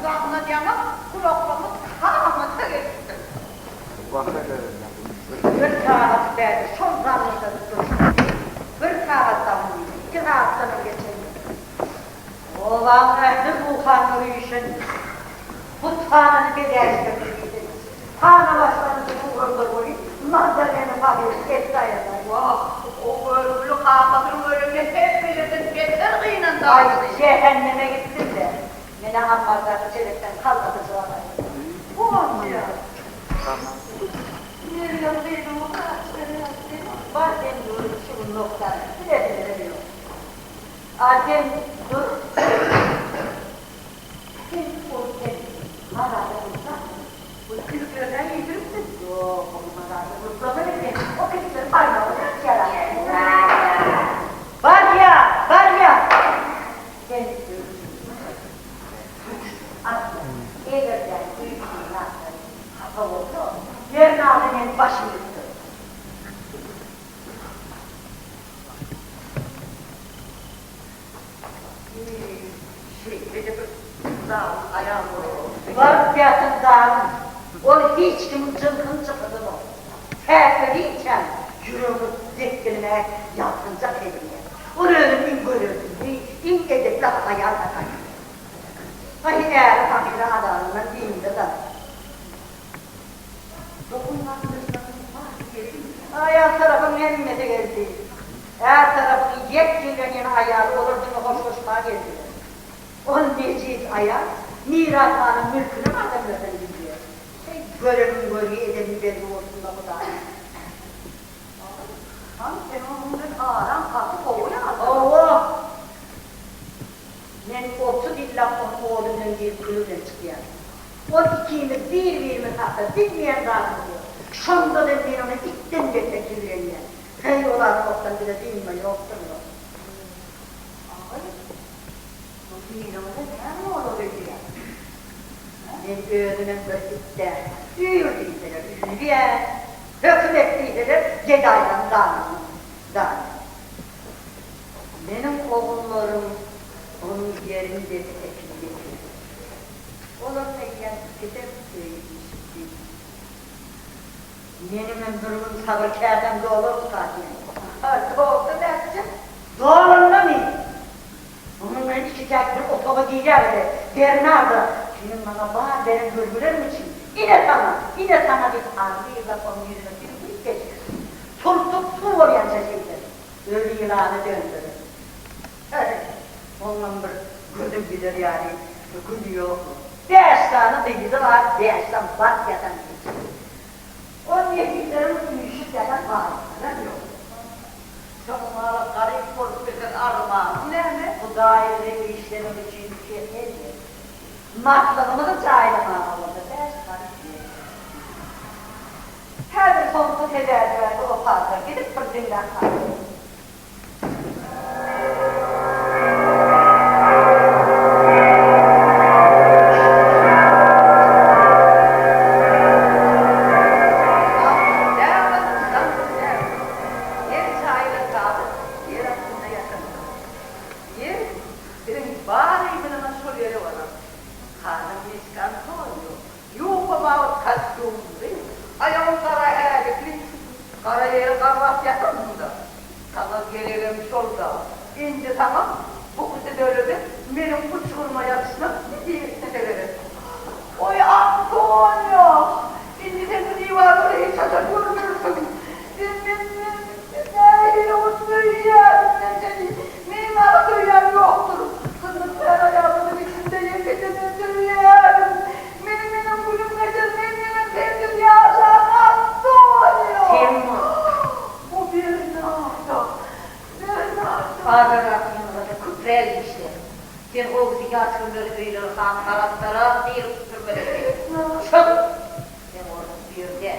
Jaňdan ýaňa gulaklarymyz kamata gelipdir. Bir sagat bäri şol zallarda durşuň. Bir sagatdanam diýdi, iki sagatdanam geçendir. Obaň ähli ruhanlary üýşen buthanany bezäşdirdi diýdi. Hana başlanyjy ugrandyr welin, Magdalena pahyr etdi aýagyna. Wah, o görgüli kakasynyň ölümine hemmelerden beter gynandy Aý, ahyry. jähenneme gitsin-de, men-ä ammardaky çelekden kolbasa çykarmaýyn. Bolýar. Merýem gyzymyň hatyrasyny. Bar sen dur, şu gün nogsan, bilesimizem ýok. A sen dur. Sen ol sen mazarda gulplarsyň. Bu kilikleri-hä iýdiripsiň. Ýok, ol mazarda gulplamaly eken. O kilikleri barmagy bilen açýar-a. Barýa, barýa. Sen dur. Asla, eger-de öýküniň zatlary hapa bolsa, Bernarda meniň başym üstüne. Şeýle-de bir zalym aýal bolar. Baryp ýatan zalym. Ol hiç kimiň jyňkyny çykydanok. Täkeliçäň ýüregi depgilemä ýaltanjak edilýär. Ol özüni iň gözelli, iň edepli aýal hasaplaýar. Aý, äri pahyra azabyndan dyndy-da. Aýal tarapyň hemmesi geldi. Är tarapyň ýek ýigrenýän aýaly olar diňe hoşlaşmaga geldiler. Ol nejis aýal mirasganyň mülkünem adamlardan gizlär. Heý, göreniň görgi, edeniň bergi bolsun-da, Hudaýym. Aý, han, seniň onuň bilen araň gaty gowy ýaly. Hawa. Men 30 ýyllap onuň ody bilen girip, küli bilen çykýan. Ol ikimiz bir-birimiz hakda bilmeýän zadymyz ýok. Şonda-da men ony itden beter ýigrenýän. Heý, ol arwahdan bize dynma ýokdur-la. Aý, bu ýylyňyza näme bolar öýdýäň? Men özümem bir it däl. Üýr diýseler, üýrýän, höküm et diýseler, gedaýlaryň ganyny damýan. Meniň ogullarym onuň ýerini depip ekin getirdi. Olar eýýäm ikisem öýli-işikli. Meniňem bir gün sabyr käsäm dolarmyka diýen. Ha, dolsa nätjek? Dolanda-my? Onuň bilen ikiçäk bir otaga giräge-de, Bernarda, seniň maňa bar beren görgüleriň üçin, ine saňa, ine saňa diýip, arly ýyllap onuň ýüzüne tüýkürip geçirerin. Tultuk suw bolýança şeýderin. Öli ýylana döndererin. Heý, oňam bir gözüm gider ýaly güni ýokmy? Bäş sany gyzy bar, bäşem bat ýatan geçi. O nesileriň üýşüp ýatan baýlyklaram ýok. Soňala garyp bolup bilseň armanyň näme? Hudaý bize işlemek üçin kesel berdi. Matlygymyzy jaýlamaga bolsa bäş garyp berdi. Häzir soňky sebäbi o parka gidip bir diňläp gaýdaýyn. Ýer jaýylan zady ýer astynda ýatandyr. Ýer biziň barymyzyňam şol ýere barar. Hanyň Miss Antonio ýuka mawy kostýumly, aýagy gara ädikli, gara ýere garbap ýatansyň-da. Saňa geregem şol-da. Indi saňa bu küti döwlede meniň uçguryma ýatyşmak nesip etmese gerek. Oý, Antonio! Indi sen bu diwarlary hiç haçan görmersiň. Sen men men nähili gowy söýýärin men seni. Meň ýaly söýýän ýokdur. Gyzlyk är-aýalymyň içinde ýekeje men söýýärin. Meniň menem günüm geçer, men menem sensiz ýaşaryn, Antonio! Sen bol. Bu Bernardo! Bernardo! Azara ýygnada köpräk işle. Sen gowusy ýat günleri öýleri has arassarak syryp süpürmeli. Çyk! Seň ornuň bu ýerde.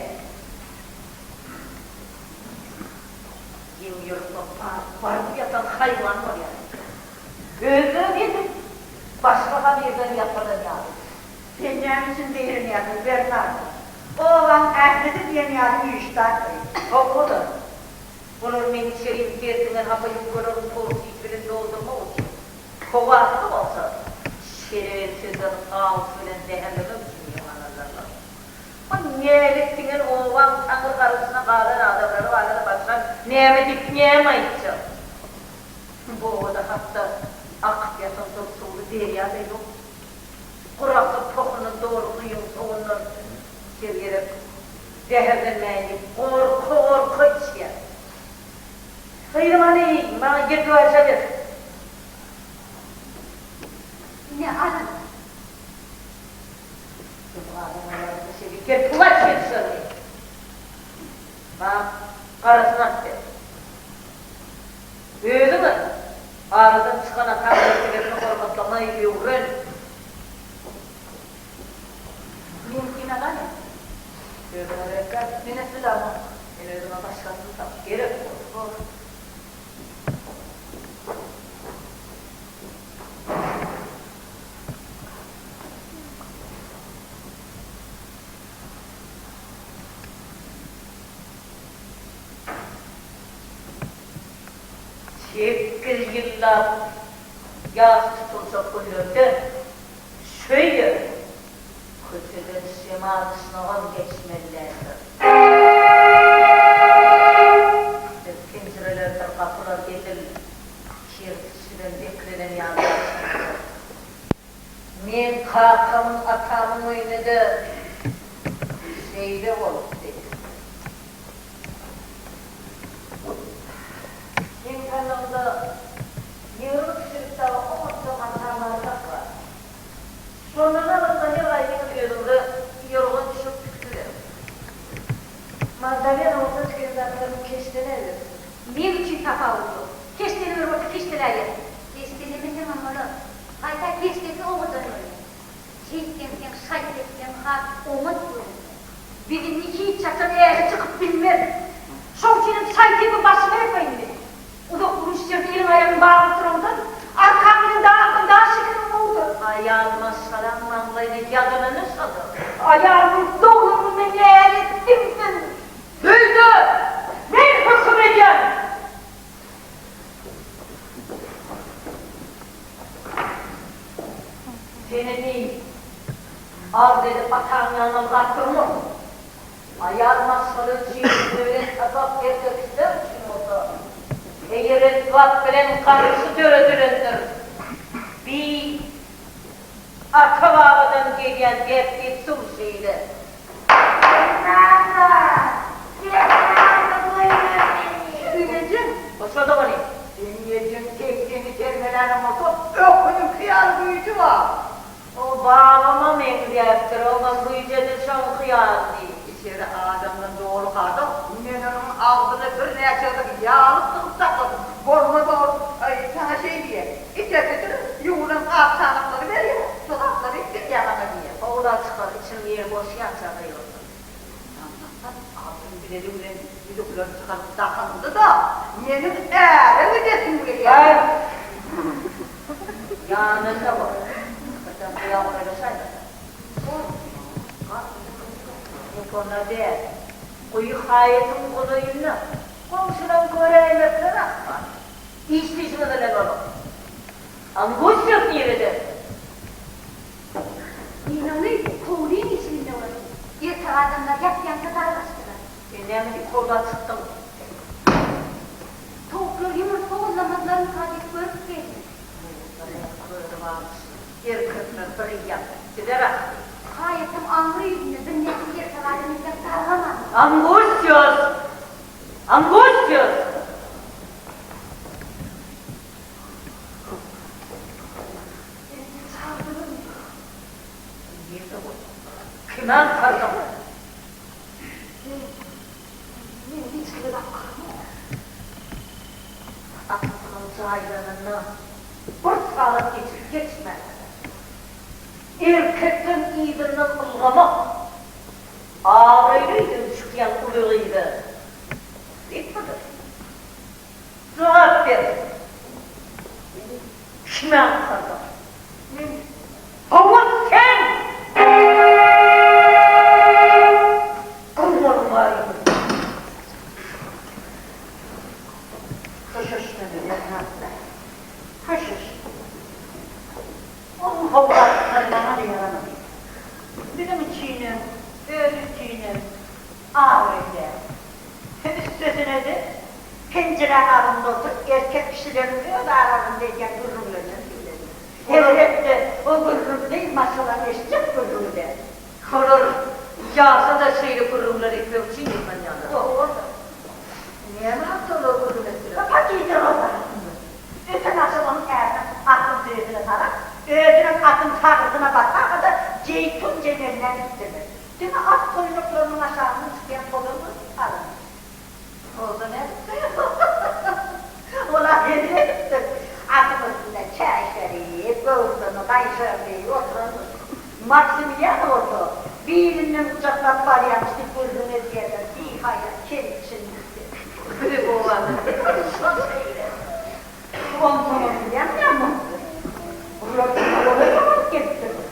Seň ýurtda baryp ýatan haýwan bolýar. Özleri edil başga habirden ýasalan ýaly. Sen näme üçin zeýrenýärsiň, Bernardo? Obaň ählisi diýen ýaly üýşdi ahyry. Hawa-da. Olar meň içerim sersiňen hapa ýubkalarymy torçit bilen doldurmak üçin. Howasy bolsa. Şelebeli sözlerini awusy bilen zäherlemek üçin ýygnanandyrlar. O nälet siňen obaň taňry gargyşyna galan adamlary barada başga näme diýip näme aýtjak? Bu obada hatda akyp ýatan dury suwly derýa-da ýok. Guraksyz pohundan doly guýyň suwundan her gezek zäherlenmäýin diýip gorka-gorka içýär. Gyzym hany, maňa ýekebarja ber. Ine, alyň. Gel pul aç gel şony. Maňa garasyny alyp ber. Özüňem aradan çykan ataň mertebesini hormatlamagy öwren. Mümkin alaýyn. Özüňe gerek däl. Men et bilemok. Sen özüňe başgasyny tap. Gerek bolsa. Bor. Sekiz ýyllap ýas tutuljak günlerde şu ýer köçeden şemal çynagam geçmeli däldir. Biz penjirelerdir gapylar edil kerpiç bilen beklenen ýaly ýaşaýarys. Men kakamyň, atamyň öýünde-de şeýle bolupdy. Meň sandygymda 20 kişilik dagy oňatja mata-marlak bar. Şondan alyp-da her gaýsyňyz özüňize ýorgan düşek tikiber. Magdalena bolsa tiken zatlaryny keşdeläbersin. Meň üçin tapawudy ýok. Keşdeleber bolsa keşdeläýerin. Keşdelemeseňem bolar. Gaýta keşdesi owadan görner. Şeýtseň seň şaý-sepleň has oňat görünýär. Biz indi hiç haçan äre çykyp bilmeris. Şoň üçinem şaý-sepi başyma ýapaýyn men. Uzak uruş ýerde eliň-aýagyň bagly turandan, arkaň bilen dagdan daş çekeniň gowudyr. Aýal maşgalaň maňlaýyna ýazylany şodur. Aýalymyň dogrugyny men äre siňsin. Öýde men höküm edýän. Seni diý, arz edip ataň ýanyna ylgap durma. Aýal maşgala üçin düzülen sapak erkekler üçin bolsa, eger-esbap bilen garşy döredilendir. Bi ata-babadan gelýän däp-dessur şeýle. Kaka, Kaka, goýber meni. Ejem, Boşa dogany. Seň ejeň tegseni termelänem bolsa, öküziňki ýaly güýji bar. O babama meňzäpdir, oňam güýjedi şoňky ýaly. Içeri adamdan doly kada, men onuň agzyna birnäçe gezek ýaglyk dykyp sakladym. Bolmasa ol saňa şeý diýer, Içerdedir, ýuwulan gap-çanaklary berýär, şo zatlary berýär maňa diýer. Howla çykar, içiniň ýeri boşýança gygyrsyn. Sandykdan altyn bilezigi bilen ýüzüklerini çykaryp dakyndy-da, Meniň äre gidesim gelýär. Ýanynda bol. Birden guýa golaýlaşaýmasa. Ýok, däl. Guýy haýatyň golaýynda. Goňşulaň göräýmekleri ahmal. Iş-dişiňiz bilen boluň. Angusýew nirede? Men ony howlyň işiginde gördüm. Erkek adamlar ýatýança dargaşdylar. Sen näme diýip howla çykdyň? Towuklar ýumurtga gollamazlarmyka diýip görüp geldim. Towuklaryň köri barmyş. Erkekler bir ýan gitdiler ahyryn. Haýatyň aňry ýüzünde bir nesil erkek adam entek dargamandyr. Angusýos! Angusýos! Meni çagyrdyňyzmy? Nirde bolduň? Kime aňkardyň? Men, men hiç kime zat aňkaramok. Atasynyň jaýlanyna bir sagat geçip-geçmänkä, erkekleň yzyndan ylgamak, abraýly öýden çykýan uly gyza nesipmidir? Jogap ber! Kime aňkardyň? Men. Hawa, sen! Gurbanym barym. Köşeşmeli, Bernard. Köşeş. Oň howlanyň. Biziň üçinem, özi üçinem abraý däl. Üstesine-de, penjiräň agzynda oturyp, erkek kişileriň öz aralarynda edýän gürrüňlerinden diňledim. Elbetde, o gürrüň gyz maşgalanyň eşitjek gürrüňi däl. Olar ýasa-da şeýle gürrüňler etmek üçin ýygnanýarlar. Dogry. Näme hakda olar gürrüň etdiler? Pakide Roza hakynda. Öten agşam onuň äriniň atyň söýesine tarap, özünem atyň sagrysyna basaga-da Jeýtun jeňňeline gidipdirler. Diňe at toýnaklarynyň aşagyndan çykýan tozan görnüp galandyr. Roza nädipdir? Ol-a hezil edipdir. Atyň üstünde çäşerip, göwüslerini gaýşardyp oturanmyş. Maksimilian bolsa, bilinden gujaklap barýarmyş diýip gürrüň edýärler, bihaýa kemçinlikde. Biziň obada diňe şol şeýle. Onsoňam bilýäňmi näme bolupdyr? Bular olara ýogalyp gelipdirler.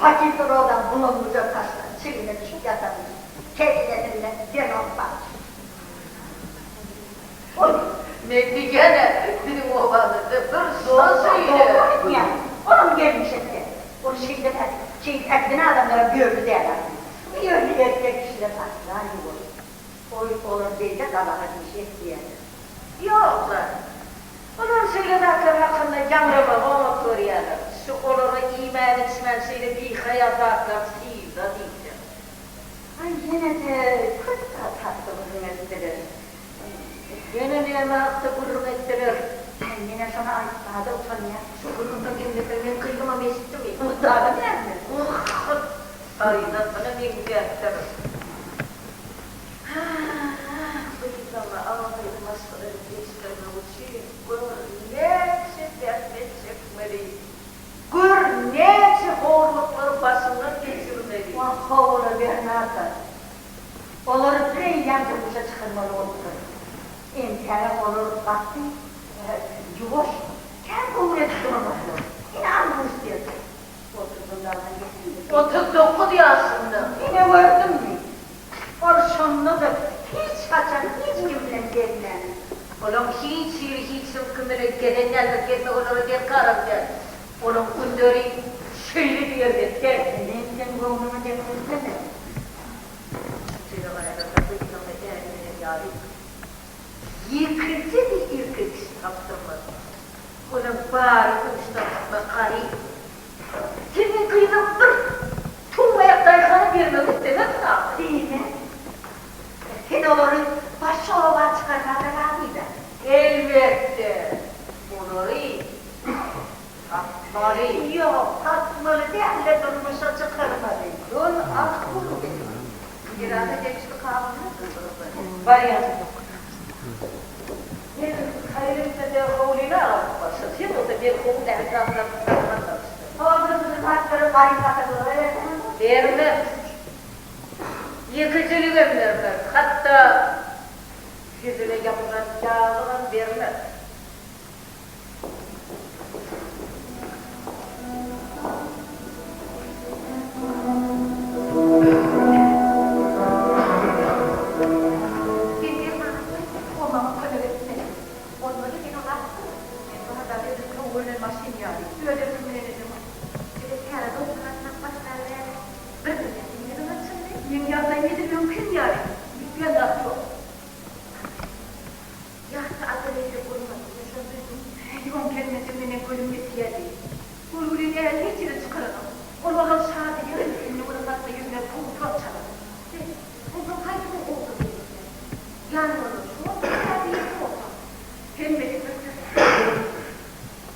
Pakisi Rozaň bulangyja taşlan çiline düşüp ýatanmyş. Kellesinde denon barmyş. Ol men diýýän-ä, biziň obamyzda bir şol şeýle. Dogry aýdýaň. Olam gelmişek däl. Ol şeýdip şeýdip äkiden adamlaram ýörli däl aslynda. Bu ýörli erkek kişiler asla ýuwaş. Oý, olar beýle gabahat iş etmeýärler. Ýok-la. Olar şeýle zatlar hakynda ýaňramagy oňat görýärler. Şu olara iýmän-içmän şeýle bihaýa zatlar syla diýseň. Aý, ýene-de köp zat hakda gürrüň etdiler. Ýene näme hakda gürrüň etdiler? Aý, men-ä şony aýtmaga-da utanýan. Şu gürrüňden geňlese meň gyzymam eşitdimi? Dagy näme? Wah, gaýynasyna meňzäpdir. Hä-ä, gyzam-a agyry maşgala geçirmek üçin gör näçe zähmet çekmeli, gör näçe horluklary başyndan geçirmeli. Wah, howla Bernarda. Olary bireýýäm durmuşa çykarmaly bolupdyr. Entägem olar gaty ýuwaş, kän gowur edip duranoklar. Ine Awgust ýerde. Otuzdan dagdan geçdimi? 39 ýaşynda. Ine gördüňmi? Ol şonda-da hiç haçan hiç kim bilen gezmändir. Olaň hiç biri hiç kim bilen gezen däldir, gezmek olara derkaram däl. Olaň günleri şeýle diýerden däl. Men seň göwnüňe degmek islemedim. Şeýle garaýarka gyzyňy äri bilen ýaly ýekeje-de erkek kişi tapdyrmaz. Olaň bary uçdan çykma garyp. Seniň gyzyň bir tüwmaýak daýhana bermegi islemezmi ahyry? Diýmek, sen olary başga oba çykarmaga razy-da? Elbetde, olary satmaly. Ýok, satmaly däl-de durmuşa çykarmaly. Ol ah urdy. Mirasa degişli kanunlar Barýan. Men haýyr etse-de howlyny agaryp başla. Sen bolsa merhumyň ähli zatlaryny satman çalyşdyň. Howluda zatlary garyp ata-baba berseňem bolar. Bermez. Ýekejeligem bermez. Hatda hezile ýapylan ýaglygam bermez. Sen Bernardy ol maňa kömek etmeli. Bolmady men ony atdym. Men bar zady edil köwürlen maşyn ýaly, öz erkim bilen edemok. Bize täze dogry gatnap başlaly bäri bir birine diňe açyldy. Meň ýagdaýym edil öňkim ýaly, üýtgän zat ýok. Ýatda Adeleýde bolmady, men şony duýdum. Häli oň gelmese meniň gözüm ýetýärdi. Görgüli däl, hiç ýere çykaranok. Ol ozal şadyýandy, indi onuň hatda ýüzüne pugta çalan. Sen, onsoň haýsynyň ogly diýilýär? Ýanýoldaşy bolsa ýa birisi bolsa. Hemmesi bir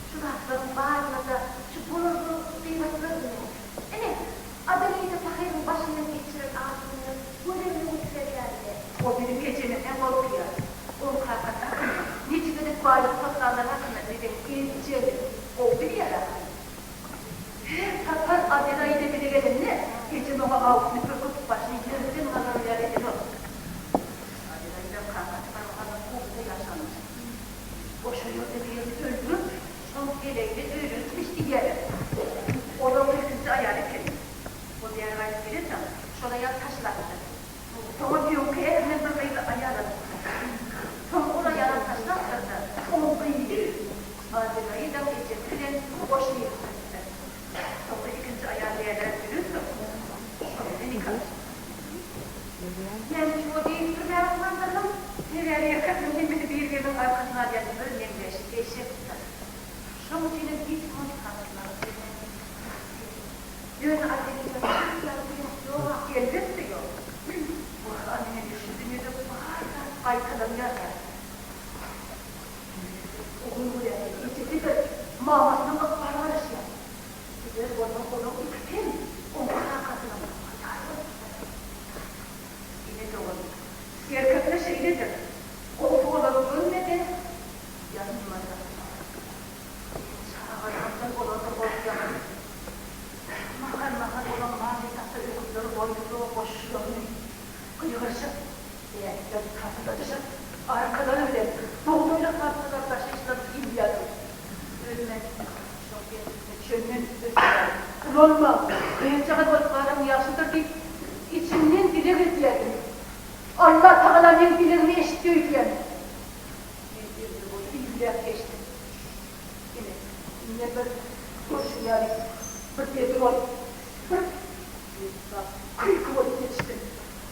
Şu zatlaryň baryna-da şu bolar-bolgusyz gybatlar günäkär. Ine, Adeleýde pahyryň başyndan geçiren ajy günler göz öňüne getirer ýaly däl. Ol biziň ejemizden gorkýar. Oň kakasy hakynda, niçik edip baýlyk toplanlary hakynda biziň ejemiz gowy bilýär ahyry. Her sapar Adelaida bize gelende, ejem oňa awusyny pürküp, başyny ýerden galar ýaly edenok. Adelaida kakasy bir mahallar howluda ýaşanmyş. Goşa ýerde birini öldürip, soň heleýine öýlenipmiş diýýärler. Olaryň ilkinji aýaly ekeni. Ol bäri gaýdyp gelensoň, şol aýal taşlapdyr. Soňam öňki ärinden bir gyzly aýal alypdyr. Soň ol aýalam taşlapdyr-da, o gyzy Adelaidaň ejesi bilen goşa ýetişdiripdir. Soňra ikinji aýal bärläp gelensoň. Sebäbi erkekleriň hemmesi bir-biriniň arkasyny alýan birmeňzeş eşekdir. Şoň üçinem hiç kim ony tanatmaga bilmedi. Ýöne Adelina hiç ýaly buýruk ýok-a. Elbetde ýok. Wah, Adelina, şu dünýede bar zat gaýtalanýar-da. Ogul görýärdi, ejesidir mamasynyň ykbaly garaşýar. Eger bolsa olaň ikisem oň kakasynyň hatary bolupdyr. Ene dogan, erkekler şeýledir, gowusy olary görmede, ýanmada. Men çagalygymdan olardan gorkýaryn. Mahal-mahal olaň mal ýatakda öküzleri boýnunda goşuşlaryny gygyryşyp, Ädiklerini tasyrdadyşyp, arkalary bilen bugdaýly haltalary daşaýyşlaryny synlaýardym. Özüme şol gelnime çönden ösýän, ulalma, gyzjagaz bolup galanyň ýagşydyr diýip, içimden dileg edýärdim. Allatagala meň dilegimi eşitdi öýdýän. Men ömür boýy üýräp geçdim. Ine, indi bir görşüň ýaly, bir bedre bolup, bir küýki bolup ýetişdim.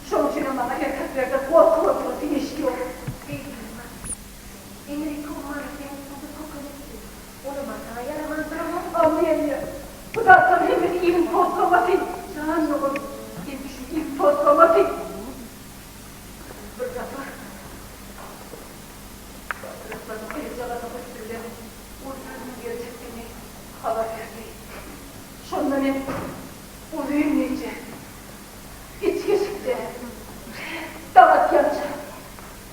Şonuň üçinem maňa erkeklerden gorky bolsa iş ýok. Beýdilme. Enriko many seň üstüňde kökenekdi. Olam saňa ýaramandyram. Amelýa, bu zatlaryň hemmesi iliň toslamasy. Jan dogan, sen düşün, il toslamasy. Bir sapar Batyryklaryň gyzjagazynyň üsti bilen ol özüniň geljekdigini habar berdi. Şonda men uzyn gije içki eşikde daň atýança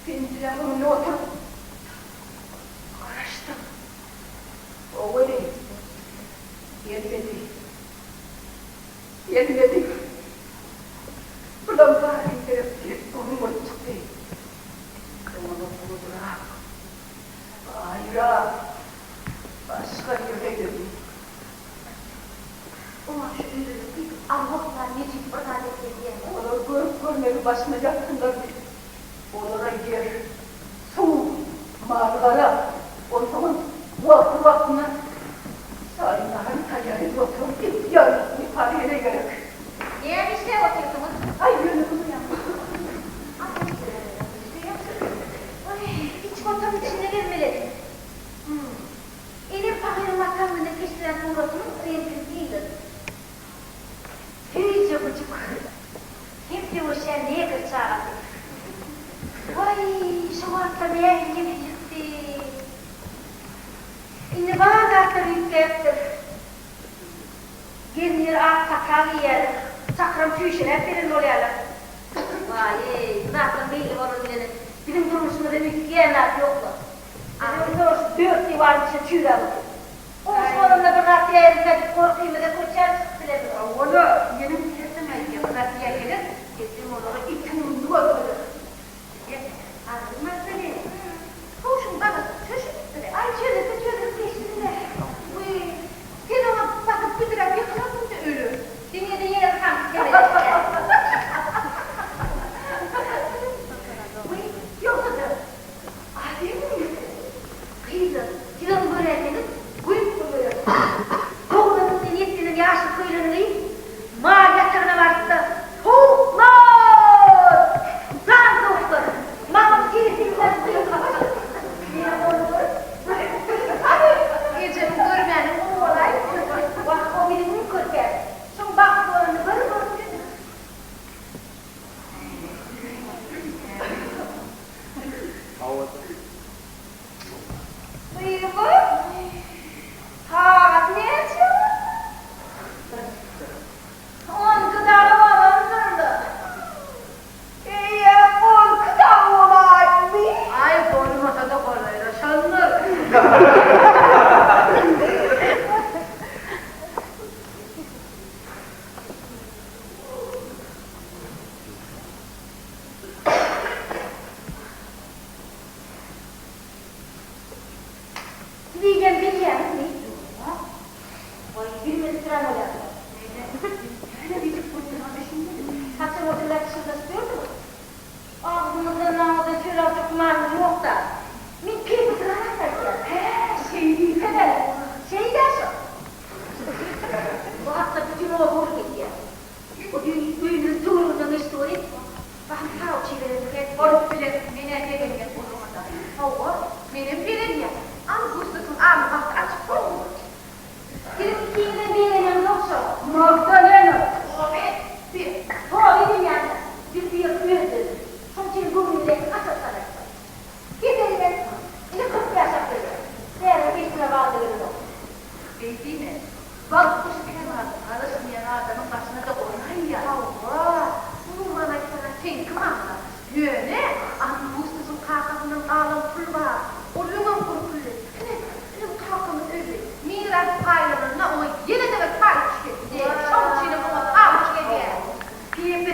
penjiräň öňünde oturyp garaşdym. O welin gelmedi. Gelmedi. Bulam bary derek gürrüň bolup çykdy. Soňam gowurak, baýrak, başga ýerde geldi. Oňa şu öýlenen diýip, arwah ýa nejis bir zat etdi diýen. Olar görüp-görmegi başyna ýapsynlar diýip, olara ýer, suw, mal-gara, onsoňam wagtly-wagtynda çaý-nahar taýýar edip oturan it ýaly wepaly ene gerek. Näme işläp otyrsyňyz? Aý, ýöne muny ýa. Aý, içip oturyň içinde gezmeledim. Hum. Enem pahyryň watan gününe keşdelän suratynyň reňkini synlady. Süýji güjük. Hem sögüşýän negr çagasy. Waý, şo wagtlar nähili hezillikdi. Indi bar zatlar üýtgäpdir. Gelinler ak pata geýýärler. Çakyram çüýşeläp gelen bolýarlar. Waý-eý, bu zatlaryň beýle bolany bilenem biziň durmuşymyzda üýtgeýän zat ýok-la. Biziň durmuş dört diwaryň içinde çüýräp otyr. Goňşy bolanda bir zat diýäýerin-dä diýip gorkymyza köçä çykyp bilemizok. Hawa-da, meniň tersime aýdýar, bir zat diýäýseler, ejem olara itiň gününi görkezer. Ýa, agzyň açyly. Towşuň balasy çöşüpdir. Aý, çözülse çözülip geçsin-dä. Wiý, sen oňa basyp büdräp ýykylarsyň-da öler. Dünýede ýene bir samsyk ýere Wiý, ýogsa-da, Ademiň ýüzi. Gyzlar, siz ony göräýseňiz, gülüp goýberersiňiz. Dogrudanam sen ýetgenden ýaşyl köýnegini geýip, mal ýatagyna baryp-da, Towuklar!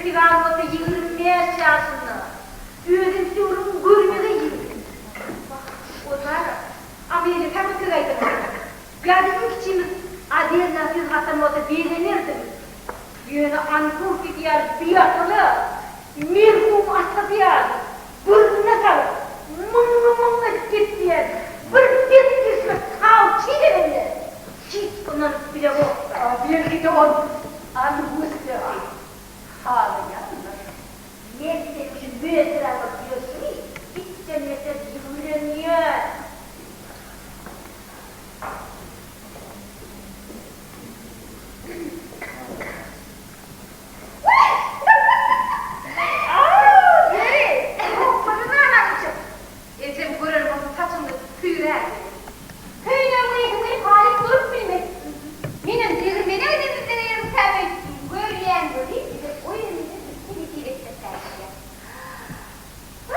Sigan bolsa 25 ýaşynda. Özem söwrüň görmegi ýigit. Wah, Ozara, Amelýa saňa söz aýdanok. Ýa-da iň kiçimiz Adelina söz gatan bolsa begenerdim. Ýöne Ankurfik ýaly biakyla, merhum atasy ýaly, burnuna salyp, myňňy-myňňy edip gepleýän bir betgirşme sawçy gelenine hiç ynanyp bilemok-da. Belki-de ol Angustiýasy halaýandyr. Men seniň şu mösüräp bolup ýörşüňi itden beter ýigrenýän. Ejem gören bolsa saçyňda süýrärdi. Köýnegiň eýesi halyp durup bilmez. Menem degirmene gidemizde ýermikäm öýtdüm. Görýän weli bize o ýerimizi bitti nesip etjek däldir.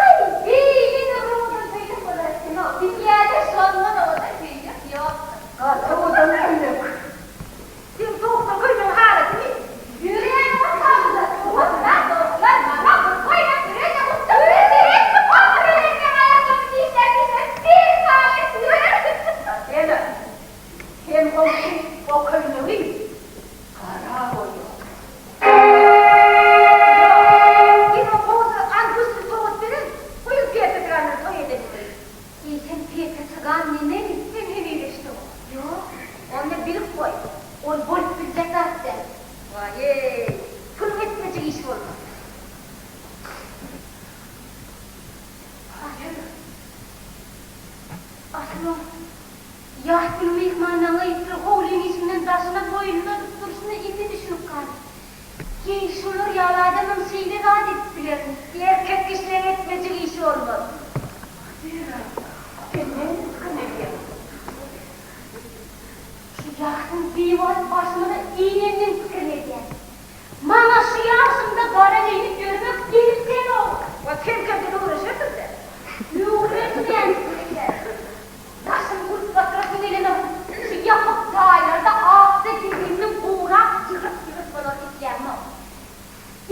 Aý, beýle de owadan köýnek bolar eken-ow. Dünýäde şondan owadan köýnek ýokdur. Gaty owadan köýnek. Seň sowukdan köýnegiň halatymy? Ýöreýän otagymda sowuk-da, dostlar, maňa bir köýnek bilen-de gutjak berseňiz, onda menem seň aýaklaryňy dişläp-dişläp bir sagat ýörerin. Adela, sen gowusy o köýnegi gara boýa. Ýok, emma gowusy Angusty sowgat beren, bu ýyl Pepe Gran bilen toý edenini. Eýsem Pepe Tgan nememi? Sen heniz eşidemok. Ýok, onda bilip goý, ol bolup biljek zat däl. Waý-eý, puluň etmejek işi bolmaz. Asyl, asyl ol Ýas gün myhmanlaryň ysy howlyň içinden daşyna boýunladyp durşuna indi düşünip galdy. Heý, şolar ýaly adamam şeýle zat edip bilermi? Erkek kişileň etmejek işi bolmaz. Zira, sen näme pikir edýäň? Şu ýasyň biwagt başymyza ineninden pikirini edýän. Maňa şu ýaşymda gara geýnip ýörmek gelişenok. Wa kem-kemden öwrenişersiň-dä. Öwrenmän bilýän. Daşyny gurup batyrasym gelenok. Şu ýapyk jaýlarda akja geýimimi gurap ýygyrt-ýygyrt bolar islämok.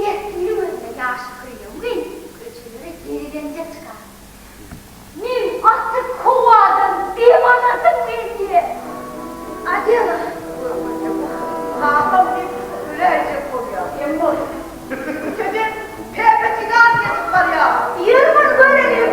Ertiriň özüne ýaşyl köýnegimi geýip, köçelere gezelenje çykaryn. Men gaty howadan dem alasym gelýär. Adela! Kakam diýip öläýjek bolýar. Emma köçeden Pepe Sigan geçip barýar. Ýör bir görelim.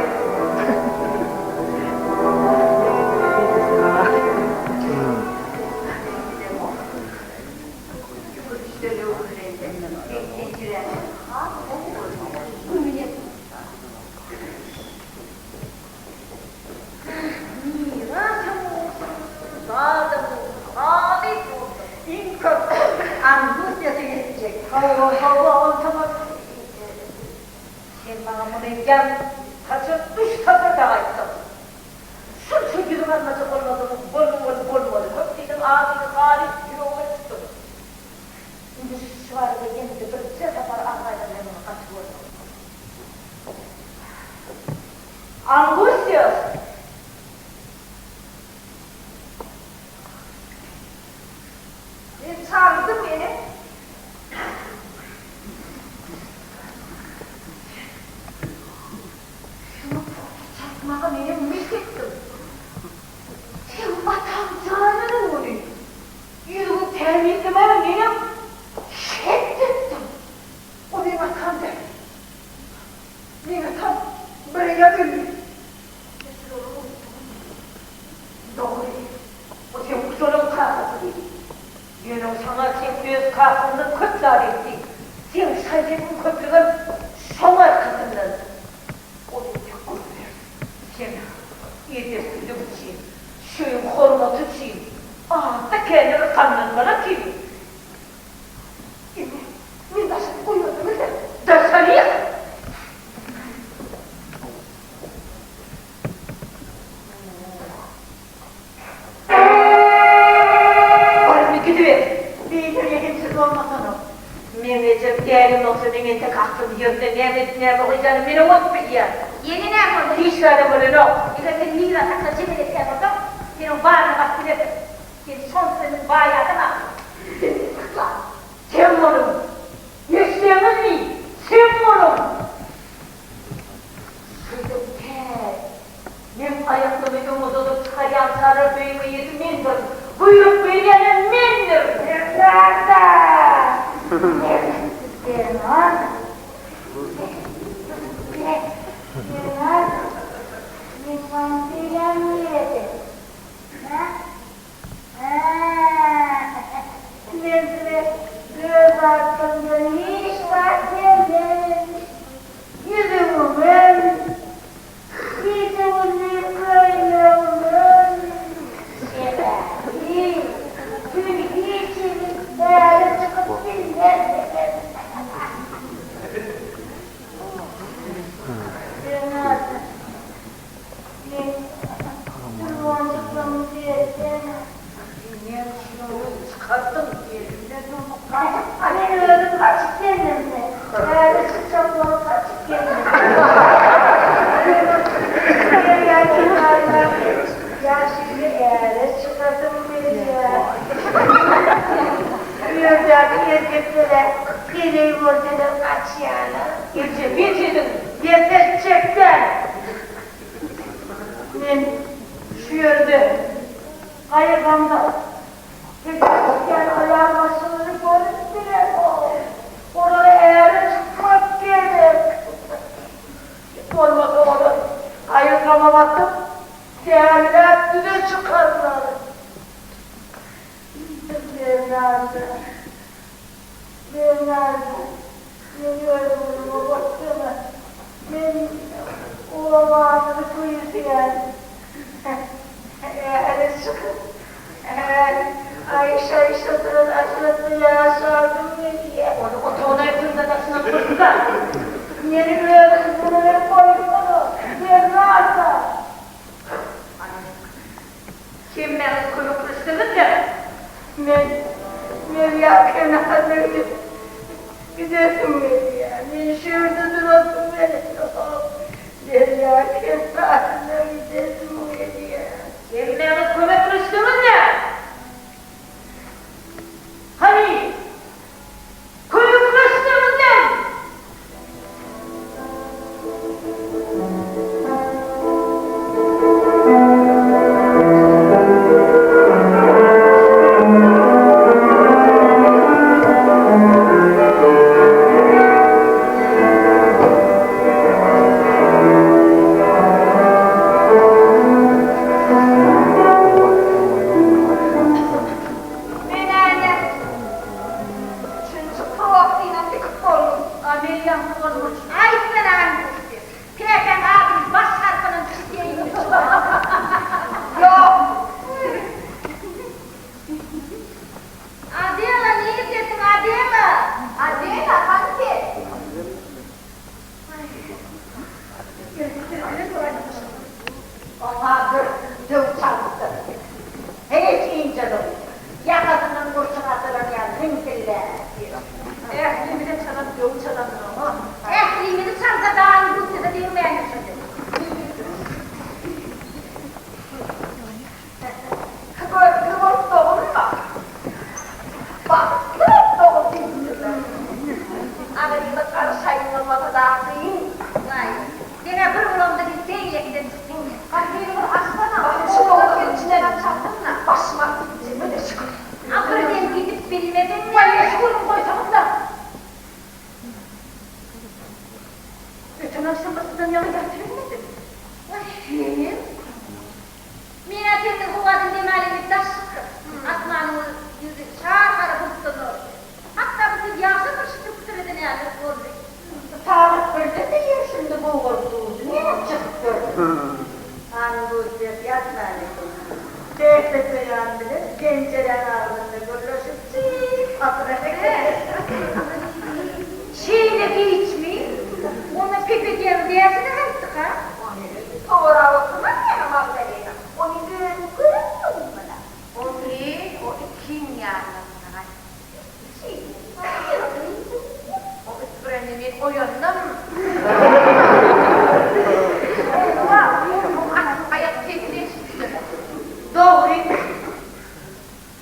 Mirasam bolsun, zadam bolsun, halyp bolsun. Iň köp Angustiýasy ýetjek. Hawa, hawa, onsoňam sen maňa muny ýan haçan üç sapar dagy aýtdyň. Şunça ýüzüň almajak bolmadygyň bolmaly bolmaly. Köp diýseň, az diýseň halyp ýüregime tutduň. Indi şu barada ýene-de birje sapar agyz aýdan men muny gaty görmem. Angustias! Men çagyrdym ene. Şuňa pugta çatmaga menem milt etdim. Seň ataň janynyň güni. Ýüzüňi tämizlemäge menem şert etdim. O meň atam däl. Meň atam bireýýäm öldi. Ýa siz ony unutdyňyzmy? Dogry, o seň ujalan kakasydy. Ýöne o saňa seň öz kakaňdan köp zat etdi. Seň şaý-sepiň köplügem şoň arkasyndan. Ol entek görüner. Sen edepsizlik üçin, şöýüň hormaty üçin azda-kände bir gamlanmaly ekeniň. Indi men daşyny goýberdim-de. Daşaryk! Bar indi gidiber. Beýle rehimsiz bolmasana. Meň ejem däli bolsa meň entek aklym ýerinde näme edip näme goýjanymy men oňat bilýän. Ýene näme boldy? Hiç zadam bolanok. Eger sen miras hakda jedel etýän bolsaň, sen oň baryna baryp bilersiň. Sen şonsuz hem baý adam ahyryn. Sakla! Sen munuň eşegiňmi? Bernard. Bernard. Myhman söýýän nirede? Hä? Hä? Men size öz adymdan hiç zat bermen. Ýüzügimem, gije-gündiz köýnegimem. Sebäbi siz hiç hili bäri çykyp bilmersiňiz. Bernard, men türbanjyklarymy bersene. Sen näme üçin ony çykardyň? Elinden ony gaçyp Men özüm gaçyp geldim-de. Bäri çykjak bolup gaçyp geldim. Derýa kenaryndaky ýaşuly äre çykasym gelýär. Bu ýerdäki erkeklere heleý görseler gaçýarlar. Eje, bes ediň! Bes etjek däl. Men şu ýerde gaýygamda Pezeşkän aýal başyny görüp bilemok. Olara äre çykmak gerek. Bolmasa olar gaýygama batyp, däliräp düze çykarlar. Bernarda, Bernarda, meni öz ugruma goşsana. Men obamyzy küýseýän. Äre çykyp, är aýşa-aýşa duran aşratda ýaşardym welin. Ony otagyna aýtanda daşyna pyrsa. Meni öz ugruma goýsana, Bernarda. Hemmäňiz kömekleşseňizler. Men derýa kenaryna gidip gidesim gelýär. Men şu ýerde durasym gelenok. Derýa kenaryna gidesim gelýär. Hemmäňiz kömekleşseňizler. Hany, kömekleşseňizler! Men-ä Üçünji prosynam dikip boldum. Ameliýaňky bolmuş. Aýtsana Angusti, Pepäň adyny baş harpynam çiteýinmi? Ýok. Adela nirdesiň Adela? Adela hany sen? Oňa bir döw çalypdyr. Hiç ynjalygy, ýakasyndan gurçuk atylan ýaly ziňkilläp ýör. Ählimize çalan döw çalandyr oňa. Ählimizi çalsa dagy Russiýada degmändir şo döw. Görgüli bolup dogulma. Bagtly bolup dogul diýipdirler. Agyryňa garyşaýyň bolmasa dagy. Waý, sen-ä bir bolamda biz beýlekiden çykdyň. Gapyny bir açsana. Owadan içinden çalsana. Başyma gitjegime-de şükür. A birden gidip bilmediňmi? Waý, şükürimi goýsaňyz-da. Öten agşam yssydan ýaňa ýatybilmedim. Waý, menem. Men-ä senden howadan dem alyň diýip daş çykdym. Asmanyň ýüzi şar gara bulutdan doldy. Hatda bu söz ýagşam bir şytyr pytyr eden ýaly boldy. Sagat birde-de ýer şindi gogaryp durdy. Nädip çykyp gördüň? Hany Gülpek ýatman eken. Bäsleseýän bilen penjiräň agzynda gürleşip çyp atyran eken. Şeýle giçmi? Onda Pepe diýen bäşide gaýtdyk-a? Sorap oturma näme Magdalena, ony özüň görensiň muna. Ony o ikiň ýanynda gaýtdy. O üsgürende men oýandym. Hawa, onuň atyň aýak sesini eşitdim. Dogry.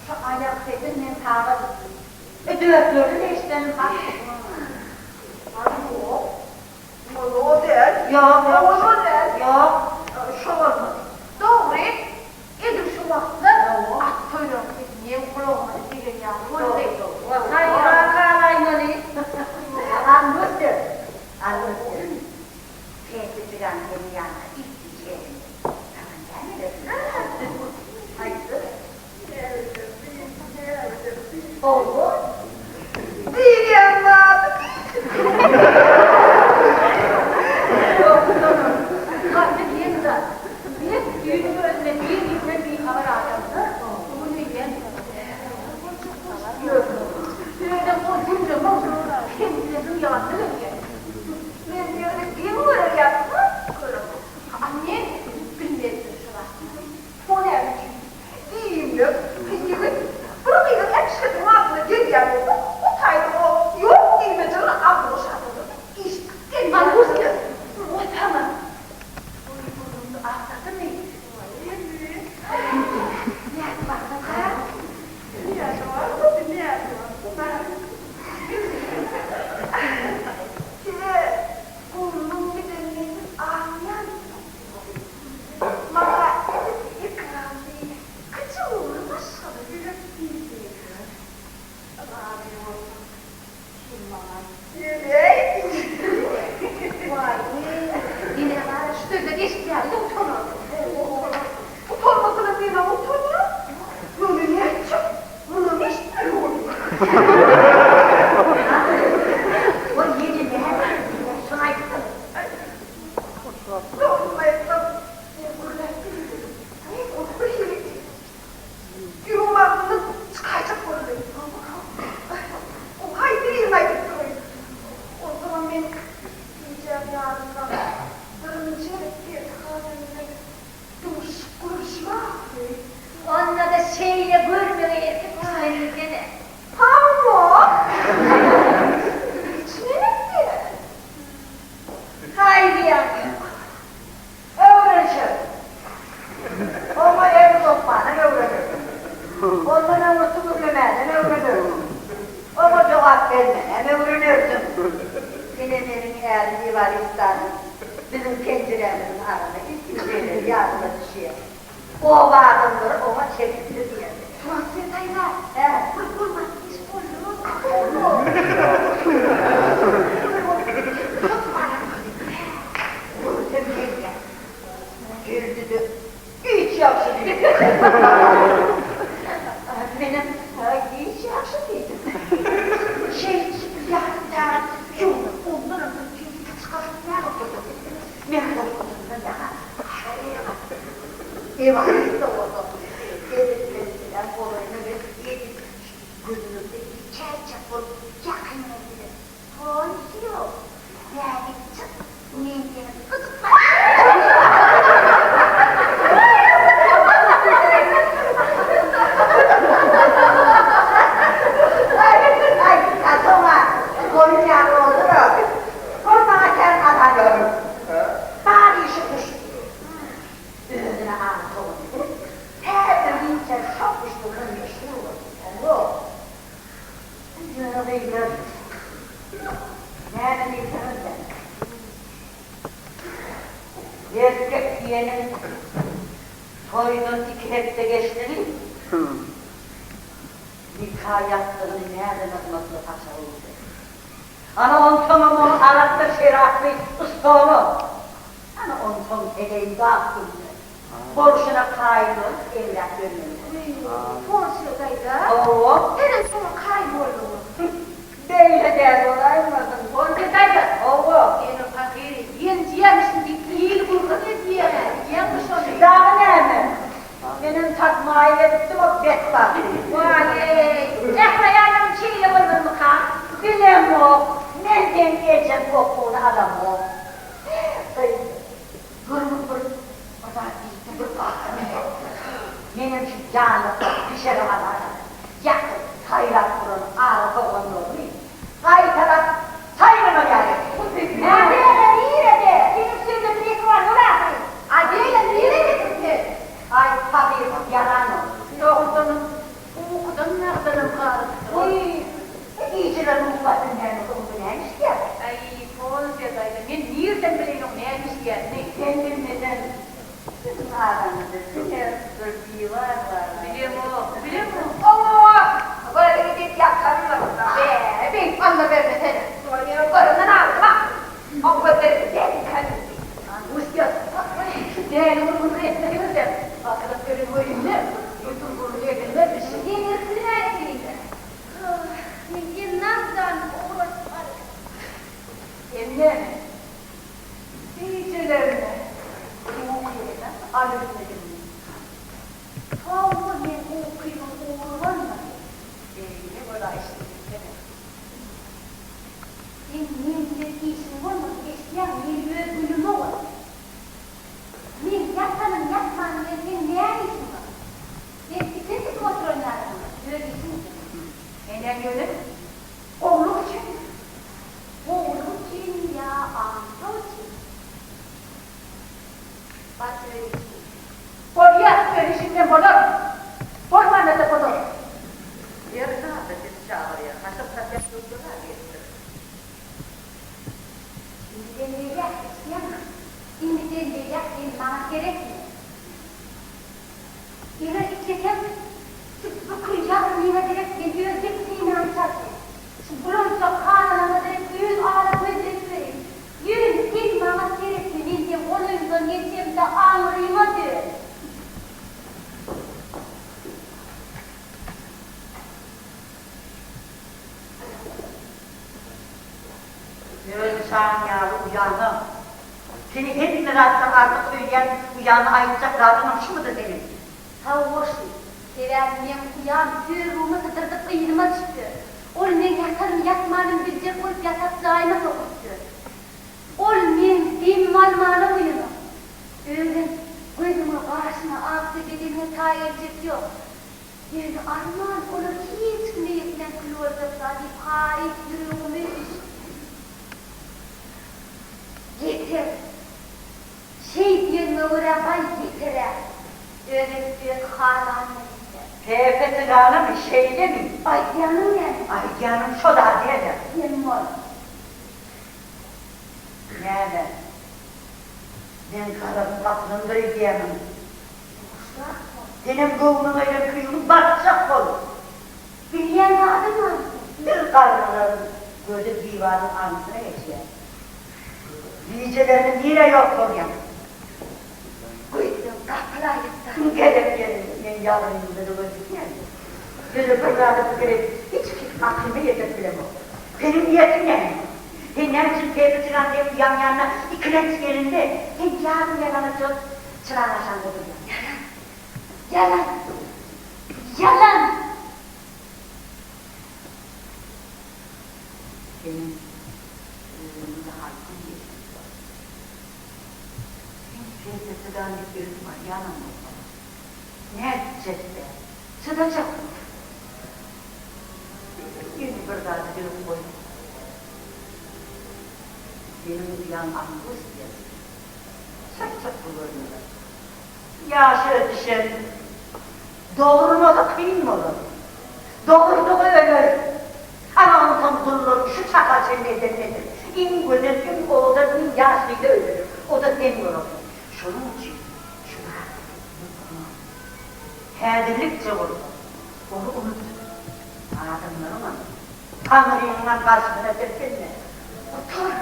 Şu aýak sesini men sagat dörtlerde-de eşidenim hak. Aý, ýok. Ol o däl. Ýok, ýok. Ol o däl. Ýok. Şo bolmaly. Dogry. Edil şu wagtlar at toýlaryň sesi meň gulagyma-da degen ýaly boldy. Haýran galaýmaly. maňa. Diýeý diýdi. Waý, ene gara şu sözden eşitmäge-de utanardym. Utanmasana men-ä utanýan. Ýöne nätjek, munam eşitmeli bolýar. Ol ýene näme diýýär, şony aýtsana. Dogrumy aýtsam, men gürläp bilmedim. Ol bir hili Ýüregim agzymdan çykaýjak boldy. O haýsy birini aýdyp duraýyn. Onsoňam men gijäň ýarynda birinji gezek Berdi hanym bilen duşup görüşüm ahbetin. Onda-da şeýle görmegeý erkek kişiden diýsene. Hawa. Hiç neneňsi. Haý diýýäňmi? Öwrenişer. Oňa el uzatmanam öwrenersiň. Ondan öňürti gürlemänem öwrenersiň. Oňa jogap bermänem öwrenersiň. Ine meniň ärim Ewaristanyň biziň penjirämiziň arana ilkinji gezek ýadyma düşýär. Oba adamlary oňa çekimli diýerdi. Porsiýa daýza, Hä? bir bolmadyk iş boldumy? Görsem gelýär. Geldi-de, Giç ýagşy diýdi. Menem, Giç ýagşy diýdim. Şeýdişip ýarym sagat ýuwnup, ondanam bir keseki çykaryp näme oturdym. Men gorkudandan ýaňa haýran galdym. Ewarysta bolsa, edil penjiräň golaýyna gelip, edil gözümize içäýjek bolup ýakyn geldi-de, Polsiýo, bärik çyk, men seni Aý, soň-a goýun ýaly boldy-da. Ol maňa kän azar berdi. Bar işi guşdy. Özüne aňtawuny edip, tä ölinçä şo guşdy bilen meşgul boldy. Hawa. Ýöne gyzlar, näme diýseňiz-de, erkek diýeniň toýdan iki hepde geçdigi, nika ýassygyny näden ygmatly saçaga öwürdi. Ana onsoňam ony arakdyr şeraply stola, ana onsoň heleýi bak günde. Bolşuna kaýyl bolup emläk bermeli. Wiý, Porsiýa daýza. Hawa. Senem şoňa kaýyl bolduňmy? Beýle däl bolaýmasyn. Porsiýa daýza. Hawa. Ene pahyry ýenjiýämişin diýip il gürrüň edýä, bilýäňmi şony? Dagy näme? Menem tas maýyl edipdim o betbagty. Waý-eý, ähli aýallaryň şeýle bolmazmyka? Bilemok, men seň ejeň okuwyny alamok. Gyz. Gürrüň bir bir zat diýipdi, bir gaharym geldi. Menem şu ýanlykda pişege alaryn. Ýakyp, saýlap duran ary soganlaryny gaýtalap saýlama ýaly. Adela nirede? Seniň sözde bir ýeke bar ýok ahyry. Adela nirede sen? Aý, pahyr, ýaranok. Dogrudanam, ukudan nagdanam galypdyr. Wiý, gijeler uklap bilmänok, onda näme işleýär? Aý, Polsiýa daýza, men nirden bileýin oň näme işleýänini? Sen bilmesen, biziň aramyzda diňe bir diwar bar-a. Bilemok, bilemok. Owa, gözüňi diýip ýatarynam. Be, beýdip alla bermesene. Göründen agdyma. Oň gözleri däli-däli. Rusýa, şu däli gürrüňini etmeseňiz-de, atylyp gelen öýünde ýutum gürrüň edilmezmiş. Sen irkilmäýin diýdi. Men Ennazdan ugradyp barýan. Sen näme? Gijelerine ukyňy alybilmediňmi? Hawa, men ukymyň ugry bolmady. Beýle bolaýşyny bilsene. Seň men bilen işiň bolmasyn, eşidýäňmi, men öz günüme bol. Men ýatanym, ýatmanym bilen seň näme işiň bar? Sen tikin tikip oturan ýalysyň, öz işiň üçin. Menem ýöne gowluk üçin. Gowluk üçin ýa aňtaw üçin? Bar öz işiň üçin. Bolýa, öz işiňden bolar. Bolmanda-da bolar. Ýer zada sizi çagyrýar. Haşal satýan söwdagär gelipdir. Indiden beýläk eşidýäňmi? Indiden beýläk sen maňa seretme. Eger islesem, şu bükül ýagyny maňa derek men öz depginimi çalşaýyn. Şu bulançak hanadan. Öz şaň ýaly uýana. Seni hemme zatdan artyk söýýän uýaňa aýtjak zadyňam şumydy seniň? Hawa şy. Sebäbi meň uýam söbügimi sydyrdyp yzyma düşüpdir. Ol meň ýatanym ýatmanym biljek bolup ýatak jaýyma sokulypdyr. Ol meň demimi almana goýanok. Özem gözüňe gaşyňa akja bedeniňe taý geljek ýok. Ýöne arman olar hiç kime ýetmän kül boljakda diýip haýyt ýüregime düşdi. Ýeter. Şeý diýeniňe görä baý ýeter-ä. Özem öz halanyna ýeter. Pepe jygalamy, şeýlemi? Aýdýanyň näme? Aýdýanym şo-da däl-ä. Sem bol. Näme? Men gazabyň gapydandyr öýdýämiň? Ýuwaşrak bol. Senem göwnüňe gelen küýüňi basjak bol. Bilýän zadyň barmy seň? Bir garrylaryň gözi diwaryň aňyrsyna geçýär. Gijelerini nirä ýok bolýaň? Gözleň gapylaýypdyr. Kim gezek gelin meň ýagyrnymda-da göz dikýän. Ýöne bir zady pikir edip hiç akylyma ýetirip bilemok. Seniň niýetiň näme? Sen näme üçin Pepe çyran seň uýaň ýanyna ikilenç gelende, sen ýarym ýalaňaç bolup çyraň aşagynda durýaň? Ýalan! Ýalan! Ýalan! Seniň özüňde haýsy niýetiň bar? Sen Pepe çyran diýip öýüp barýanam bolsaň, nätjek-dä, çydajakmy? Ýöne bir zady bilip goý, meniň uýam Awgustiýa çak-çak bu görnüler. Ýaşy ötüşen, dogurmasy kyn bolar. Dogurdygy öler. Ana onsoň dullaryň şu çaka çenli eden nedir? Iň gözel, iň owadan, iň ýaş gyza öýlener. O-da sen bolarsyň. Şonuň üçin şu zatlary unutma. Häzirlikçe bolsa, ony unut. Adamlaryňam, Taňrynyňam garşysyna silkinme. Otur!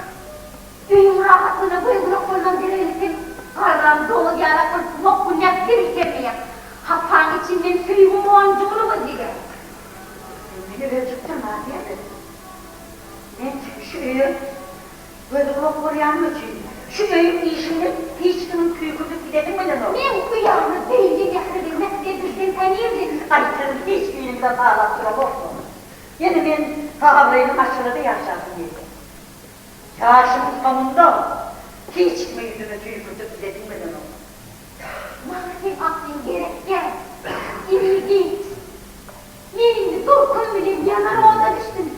Öýüň rahatlygyna göz-gulak bolmaň geregini sen garran doňuz ýalak bolup mokgunýap serişermeýäň. Hapaň içinden söýgi monjugyny gözleýäň. Sen meni öjükdirme, Aziýa. Men şu öýe Göz-gulak bolýanym üçin, şu öýüň işinde hiç kimiň tüýkürdip gidesiň bilenok. Meň uýamy beýle mähir bermek bilen bilsem tänirdim. Aýtsaň hiç biriňize talap duramokmy? Ýene men abraýly maşgalada ýaşasym gelýär. Ýaşymyň soňunda hiç kime ýüzüme tüýkürdip gidesim gelenok. Maňa seň aklyň gerek däl. Indi giç. Men indi durkum bilen ýanar oda düşdüm.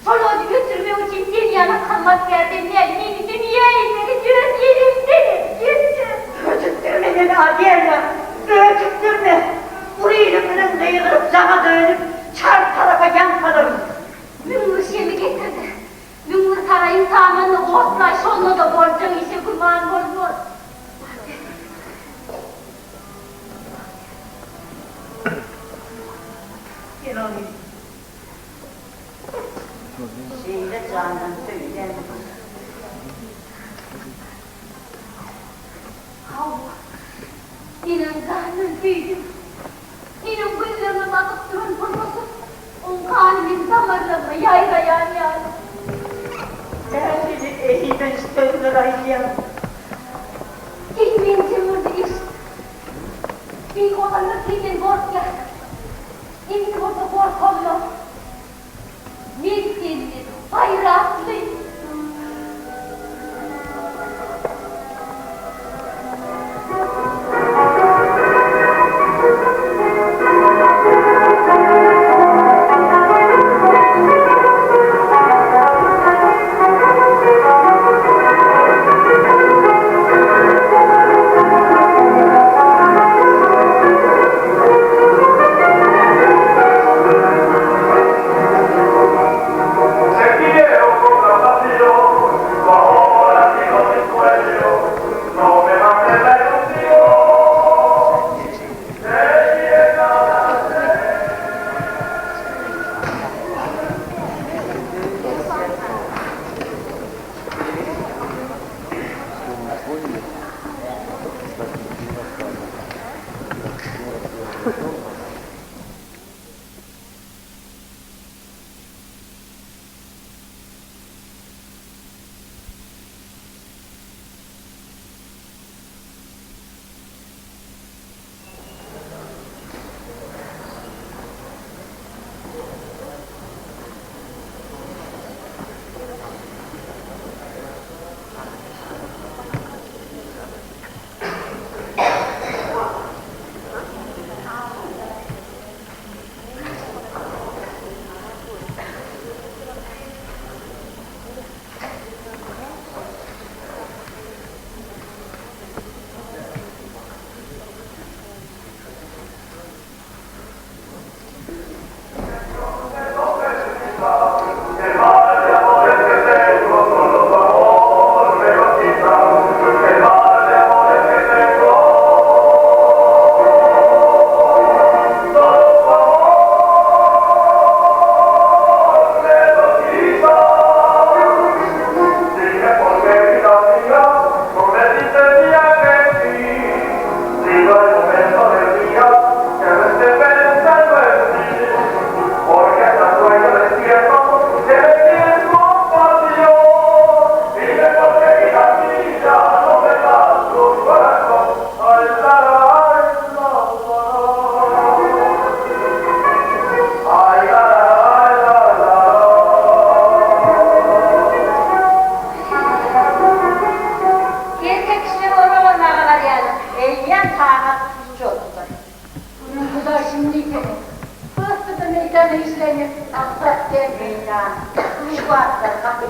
Şol ody öçürmek üçin sen ýaly hyzmatkärden däl, meni dünýä inderen öz elimdenem geçer. Öjükdirme meni, Adela, öjükdirme! Uly ilim bilen gygyryp, jaňa dönüp, çar tarapa ýaň salaryn. 1001 şemi getirdi. 1001 saraýyň samanyny otlaý, şonda-da boljak işe güman bolmaz. Sen ony şeýle jandan söýýäň. Hawa, menem jandan söýdüm. Meniň gözlerime bakyp duran bolmasa, oň gany meň damarlaryma ýaýraýan ýaly. Nähili eýmenç sözler aýdýaň. Eýmenjem boldy, eşit. Men ozallar senden gorkýardym. Indi bolsa gorkamok. Men senden gaýratly.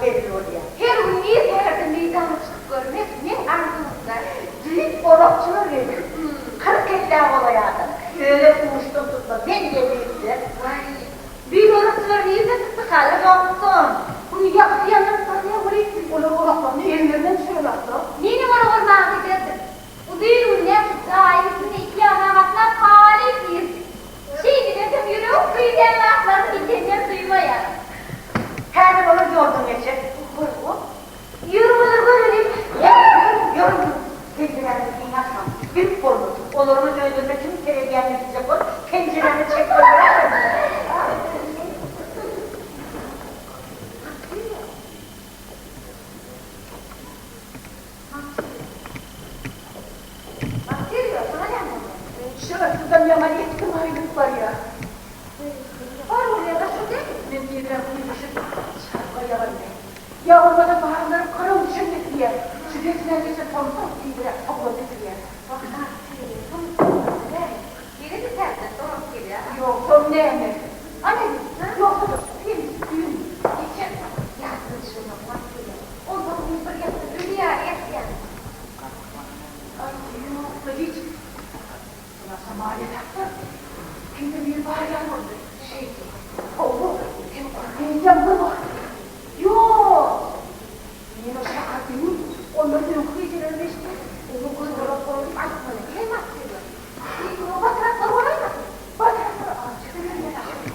hezil bolýar. Her gün ir säherde meýdana çykyp görmek meň arzuwymda. Düýn orakçylar geldi. 40 ellä golaý adam. Ýöne uçdan tutma men geldi. Waý, düýn orakçylar nirden çykdykalar? Ýokdan. Bu ýagty ýanyp barýar welin, olar oraklaryny ellerinden düşürenoklar. Menem orak ormaga giderdim. Uzyn gün näçe jaýyň üstünde iki ýana gatnap haly girdi. Şeýdibem ýüregim küýsän zatlaryny bitenem duýmaýar. Häzir olar ýoldan geçer. Hol-o, ýör olar görelim. Ýör, ýör, penjiräni giň açmaň. Bilip bolmaz. Olaryň özlerine kim seredýänini biljek bolup, penjiräni çek goýbererler. Bakteriýa, şoňa näme bolýar? Şurasyndan ýaňa etdim aýlyp barýar. Bar bolýar-da şo däl. Men nirä guýluşyp, çarpa ýagandy. Ýa bolmasa barlaryp garaw düşen getirýär. Şu dessine geçen tomsuň tizräk towlan getirýär. Wah, bakteriýa, tomus bolmasa däl. Ýene-de täzeden dolanyp gelýär. Ýogsam näme? Ana, ýogsa-da sen düýn geçen Ýadyna düşenok bakteriýa. Onsoň men bir ýatda öli ýaly ýatýan. Aý, ýok-la hiç. Onasa maliýe tapdyr. Kimdir biri bar ýaly boldy. Şeýdi. Hawa, sen gorkmaýan bir wagt. Ýok. Men o şakat düýn ondan öňki gijelerim eşitdim. Oňa göz gulak bol diýip aýtmaly. Hem atdylar. Oňa batraklar bolaýmasyn? Batraklar azjyk berýär ahyry.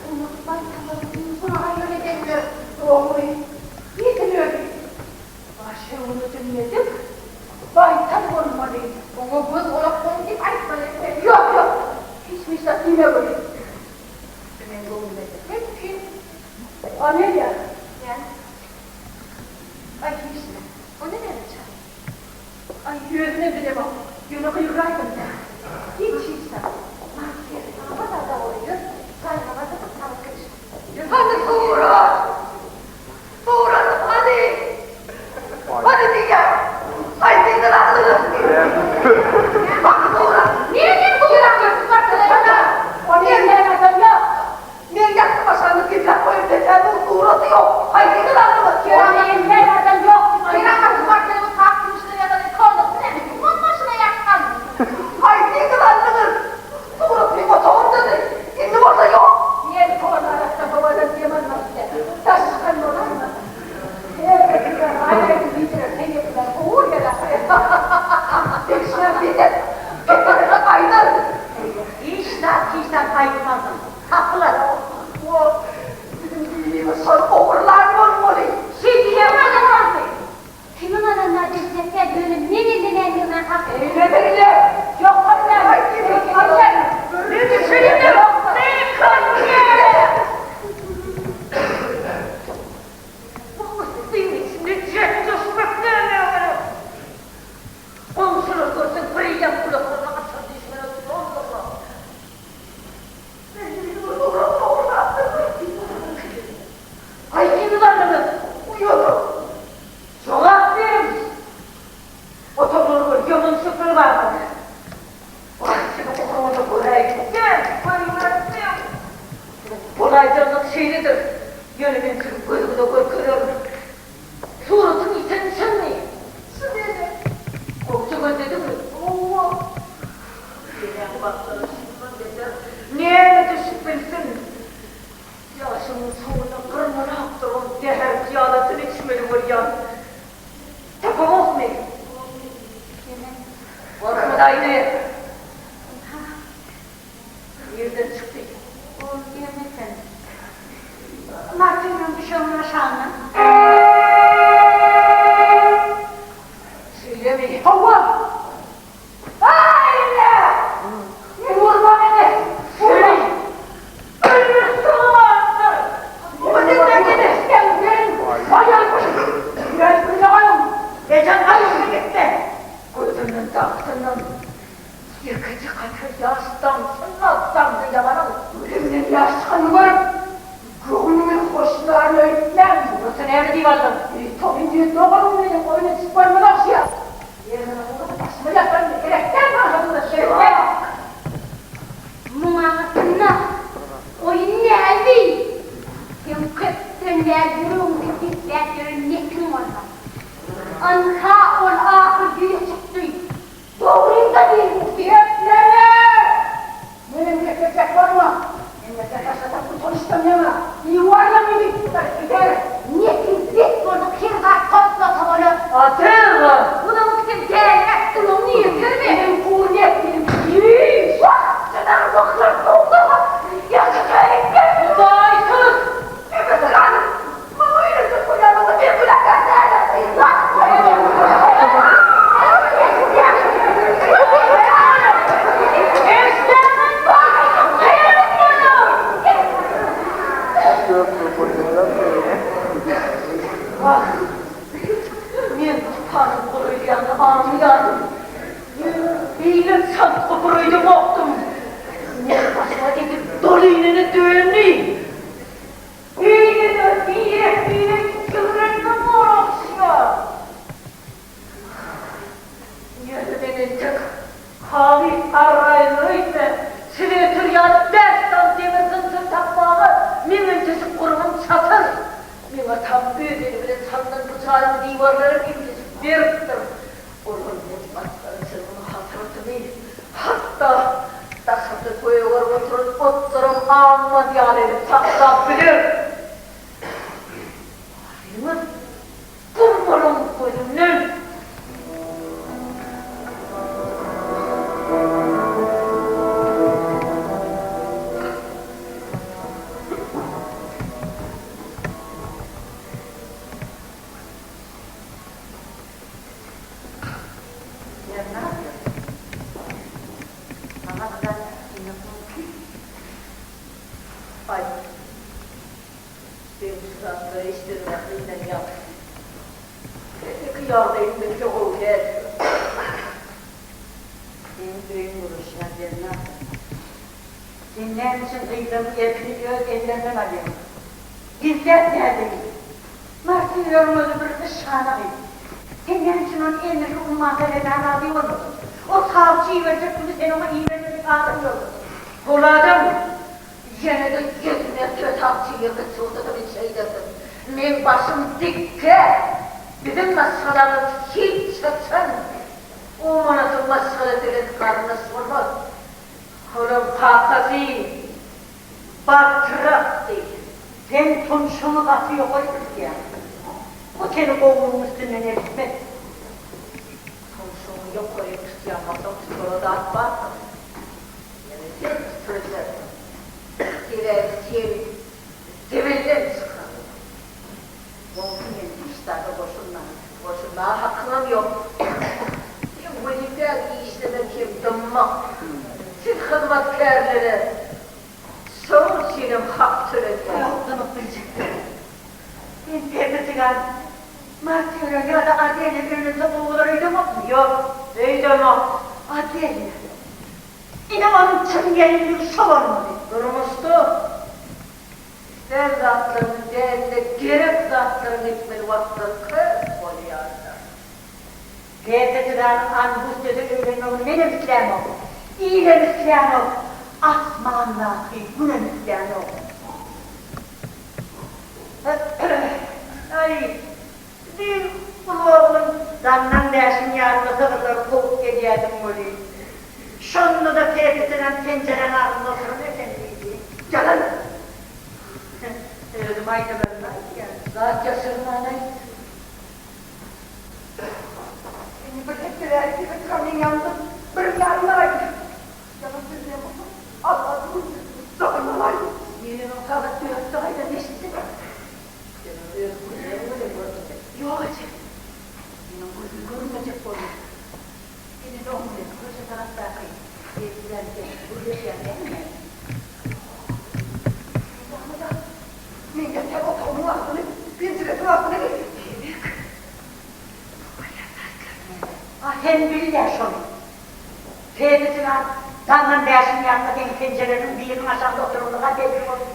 Oňa baýtallaryň duzuna aýran edenler. Dogry. Ýetim özi. Başöwrüni diňledik. Baýtal bolmaly. Oňa göz gulak bol diýip aýtmaly eken. Ýok, ýok. Hiç bir zat diýme göni. Men göwnüme mümkin. Amelýa. Näme? Aý, hiç zat. Onda näme çal? Aý, özümem bilemok. Ýöne gygyraýdym. Hiç, hiç zat. Maňa bazarda goýup, gaýnamasa tamam geçdi. Hany surat? Suratym hany? Hany diýýän. Aý, senden aklyňyz. Bak surat. Nereden surat gördün parçalarına? Ony elleýän adam ýok. Men ýatdym aşagyny gizläp goýup desem, bu suraty ýok. Aý, senden aklyňyz. Ony elleýän adam ýok. Keramatly parçalary tak gümüşden ýasalan kollasy näme? Kim başyna ýakgan? Aý, senden aklyňyz. Suraty otagymdady. Indi bolsa ýok. Ýel kollarakda howadan dem almak bilen daş çykan bolarmy? Hiç zat, hiç zat aýtmadyň. Tapylar. Kimiň alanlary? Kimiň alanlary biljek däl, ýöne men ellenendigime hak. Bu yssyň içinde jetleşmek näme gerek? Goňşular görse bireýýäm gulaklaryny açar diýişmene durandyrlar. Aý kimi bardyňyz? Jogap beriň! Otaglar gör, ýaman şöpür barmy? Wah, seni ogurlanda göräýdim-dä, goýberdim. Siziň bolaýjagyňyz şeýledir. Ýöne men siziň gözüňize görkezerin. Suratyň ýiten çynmy? Çyn ene. Gowja gözlediňmi? Hawa. Enäň bagtlaryny şundan beter näme düşüp bilsin? Ýaşynyň soňunda gyrmalap duran zäher pyýalasyny içmeli bolýan. Tapamokmy? Gorkma daýy. Nirden çykdy? Ol diýemesen. Martiniň düşeginiň aşagyndan. Şeýlemi? Hawa. Aýna! Vurma beni! Vurma! Ölmüşsün vardır. Bu ne demek? Ay Ejen aýyny gitdi. Gözünden daksından ýekeje katra ýaş damsyn damdy ýamanyň. Gözümden ýaş çykanyny görüp, göwnümi hoşlarly öýtmän. Burası näme diýip aldyň? Topinji doganym meni oýna çykyp barmaly ogşýar. Ýerine başyma ýatan gerekden başladı şeýle. Muňa aslynda oýun näbi? Sen köpden bäri ýüregiňde besläp ýören netiň bolmaly. Ynha, ol ahyr ýüze çykdy. Dogryňda diýdim. Gepleme! Menem gepletjek bolma. Men-de taşlasam utançdan ýaňa diwarlam ýüzi gyzaryp gider. Netiň bet bolsa her zat toplasa bolar. Adela! Munuň sen däliräk duluň ýetermi? Meniň bu netim hiç wagt çydarmyklar dowzaha ýakyp-ýakýar. Hudaýsyz! Bibisi hanym, maňa öýlenjek bolýanyňda men günäkär däldim. Wah, men tupanyň gurulýanyny aňýardym. Ýöne beýle çalt gopuraýdamokdym. Men başyma edil dolynyny döndi. Beýle-de birek-birek ýigrenme goragçylar. Ýöne men entek halys arraýyn öýtme, size ötür ýaly bäş sany demir zynjyr tapmaga meň entejik gurbum çatar. Meň atam öz eli bilen salnan bu jaýyň diwarlaram entejik berkdir. Olar meň masgaraçylygyň hasratyny, hatda daşarda gögerip oturan otlaram aňmaz ýaly edip saklap biler. Baryňyz gum boluň gözümden! Sen näme? Maňa bir zat diýmek mümkin. Aýt. Sen şu zatlary eşideniňe gynanýan. Indiki ýagdaýyň beýle gowy däl. Seň öýüň gurluşýar Bernard. Sen näme üçin gyzlaryň erkini öz ellerinden alýaň? Gizläp nädeýin? Martinleriň özi bir nyşana gyz. Sen näme üçin ony Enri ummanda bermäge razy bolmadyň? O sawçy iberjek güni sen oňa ibermedik adam ýolladyň. Ol adam ýene-de ýüz mertebe sawçy iberjek bolsa-da men şeýderdim. Meň başym dikge. Biziň maşgalamyz hiç haçan Umanatyň maşgalasy bilen garyndaş bolmaz. Onuň kakasy Batrakdy. Sen tumşugyňy gaty ýokary tutýaň. Bu seni gowulygyň üstünden eltmez. Tumşugyňy ýokary tutýan bolsaň tutara zat bardyr. Ýöne sen tutubermersiň. Sebäbi sen zebelden çykansyň. Goňşy men hiç zada goşulman. Goşulmaga hakyňam ýok. Hem wezipäň işlemek hem dymmak. Siz hyzmatkärlere şonuň üçinem hak tölenýär. Ýok, dymyp biljek däl. Men Pepesigan, Martýura ýa-da Adelýa öýlense gowy bolar öýdemokmy? Ýok, öýdemok. Adelýa. Ine onuň çyn gelinligi şo bolmaly. Durmuşda Islän zatlaryňy däl-de, gerek zatlaryňy etmeli wagtlar köp bolýandyr. Pepe Jyranyň Angustede öýlenmegini menem islämok, ilem islänok, asmandaky Günem islänok. Aý, düýn uly oglum daňdan bäşiň ýarynda sygyrlary kowup gelýärdim welin, şonda-da Pepe Jyran penjiräň agzynda oturan eken diýdi. Ýalan! Özüm aýdylanyny aýdýan. Zat ýaşyrman aýt. Indi bir hepde bäri Pepesi Kamyň ýanynda bir ýaryma gaýtdy. Ýalan sözleýän bolsam, Alla döwülmesin, jahannam aýdyn. Menem o sagat dörtde gaýdan eşitdim. Sen ony öz gözleriň bilen gördüňmi? Ýok eje. Meniň gözüm görmejek boldy. Sen indi oň bilen köçe tarapdaky ev bilen sen gürleşýän dälmi? Ýa-da, men ýatýan otagymyň agzyny penjiresiniň agzyna getirip. Diýmek, bu bolýan zatlar näme? A sen bilýä şony. Sebitiňe daňdan bäşiň ýanynda seň penjireniň biriniň aşagynda oturanlygy-a belli boldy.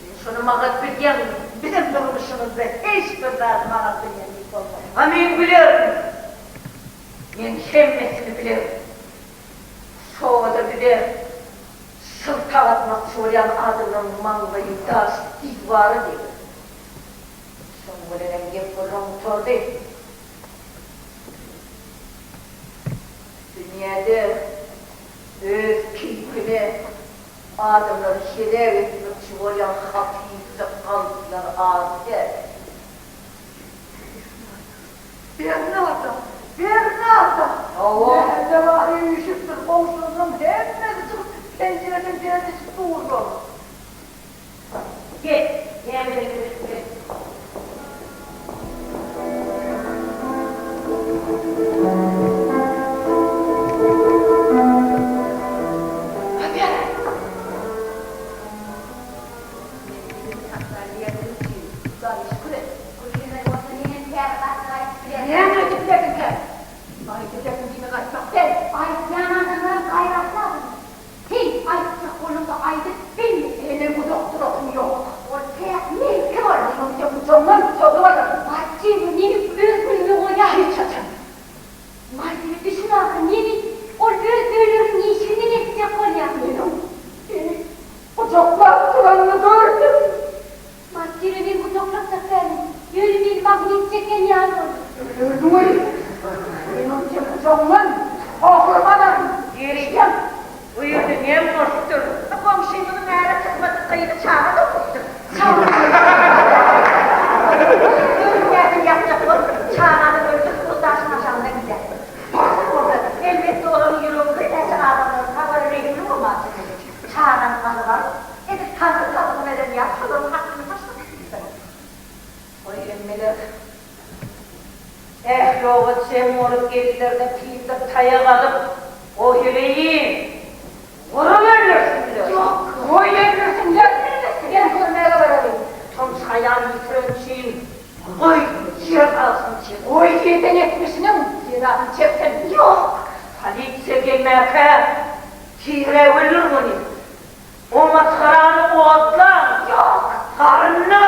Sen şony magat bilýäňmi? Biziň durmuşymyzda hiç bir zady magat bilýän diýip bolmaz. A men bilerin. Men hemmesini bilerin. Şobada bize Şyltak atmakçy bolýan adamlaryň maňlaýy daş diwara deger. Şonuň bilenem gep-gürrüň gutardy. Dünýäde öz keýpine adamlary heläk etmekçi bolýan hapysa galplar az däl. Bernarda! Bernarda! Hawa. Mähelle bary üýşüpdir, goňşularyňam hemmesi çykyp, penjireden seredişip durlar. Gel, näme edenini gel. Men seni saklan ýerim üçin Hudaýa şükür et. Gülşenler bolsa menem täze başlyk aýdyp bilerin. Näme aýdyp bilersiň sen? Aýdyp bilersiň diýmek aýtmak däl. Aýtýan adamlaram gaýratly adamlar. Heý, aýtjak bolanda aýdyp bilmeseň. Senem uzak durasyň ýok. Ol täk meňki boldy. Meniň seň gujagyňdan gujagyňa bararyn. Matjymy meni öz günüme goýar. Hiç haçan. Matjymy düşün ahyr, meni ol öz böleginiň işiginden eltjek bolýar. Meniň seni gujaklap duranyny gördüm. Matjymy men gujaklap-da käldim. Ýöne meni magnit çeken ýaly boldy. Ölerdiň welin, men ony seň gujagyňdan ahyrym alaryn. Ýeri, bu ýerde näme bolupdyr? Goňşymyzyň äre çykmadyk gyzy çaga dogrupdyr. Görünýäsin ýatjak bolup, çagany öldürip, ol daşyň aşagynda gizläpdir. Pahyr bolsa, elbetde olaryň ýüreginde birnäçe adamlaryň habary rehimli bolmagy çemeli. Çagany gazyp alyp, edil Taňry tagzym eden ýaly şolaryň hakyny taşlap gidipdir. Goý hemmeler ähli oba jem bolup ellerine pyýdyr taýak alyp, o heleýi urup öldürsinler. Ýok, goý öldürsinler, men görmäge baraýyn. Tomus aýal ýitiren üçin goý jezasyny çeksin. Goý eden etmişiniň jezasyny çeksin. Ýok, polisiýa gelmäkä tizräk öldür muny. O masgarany otlaň! Ýok! Garnyna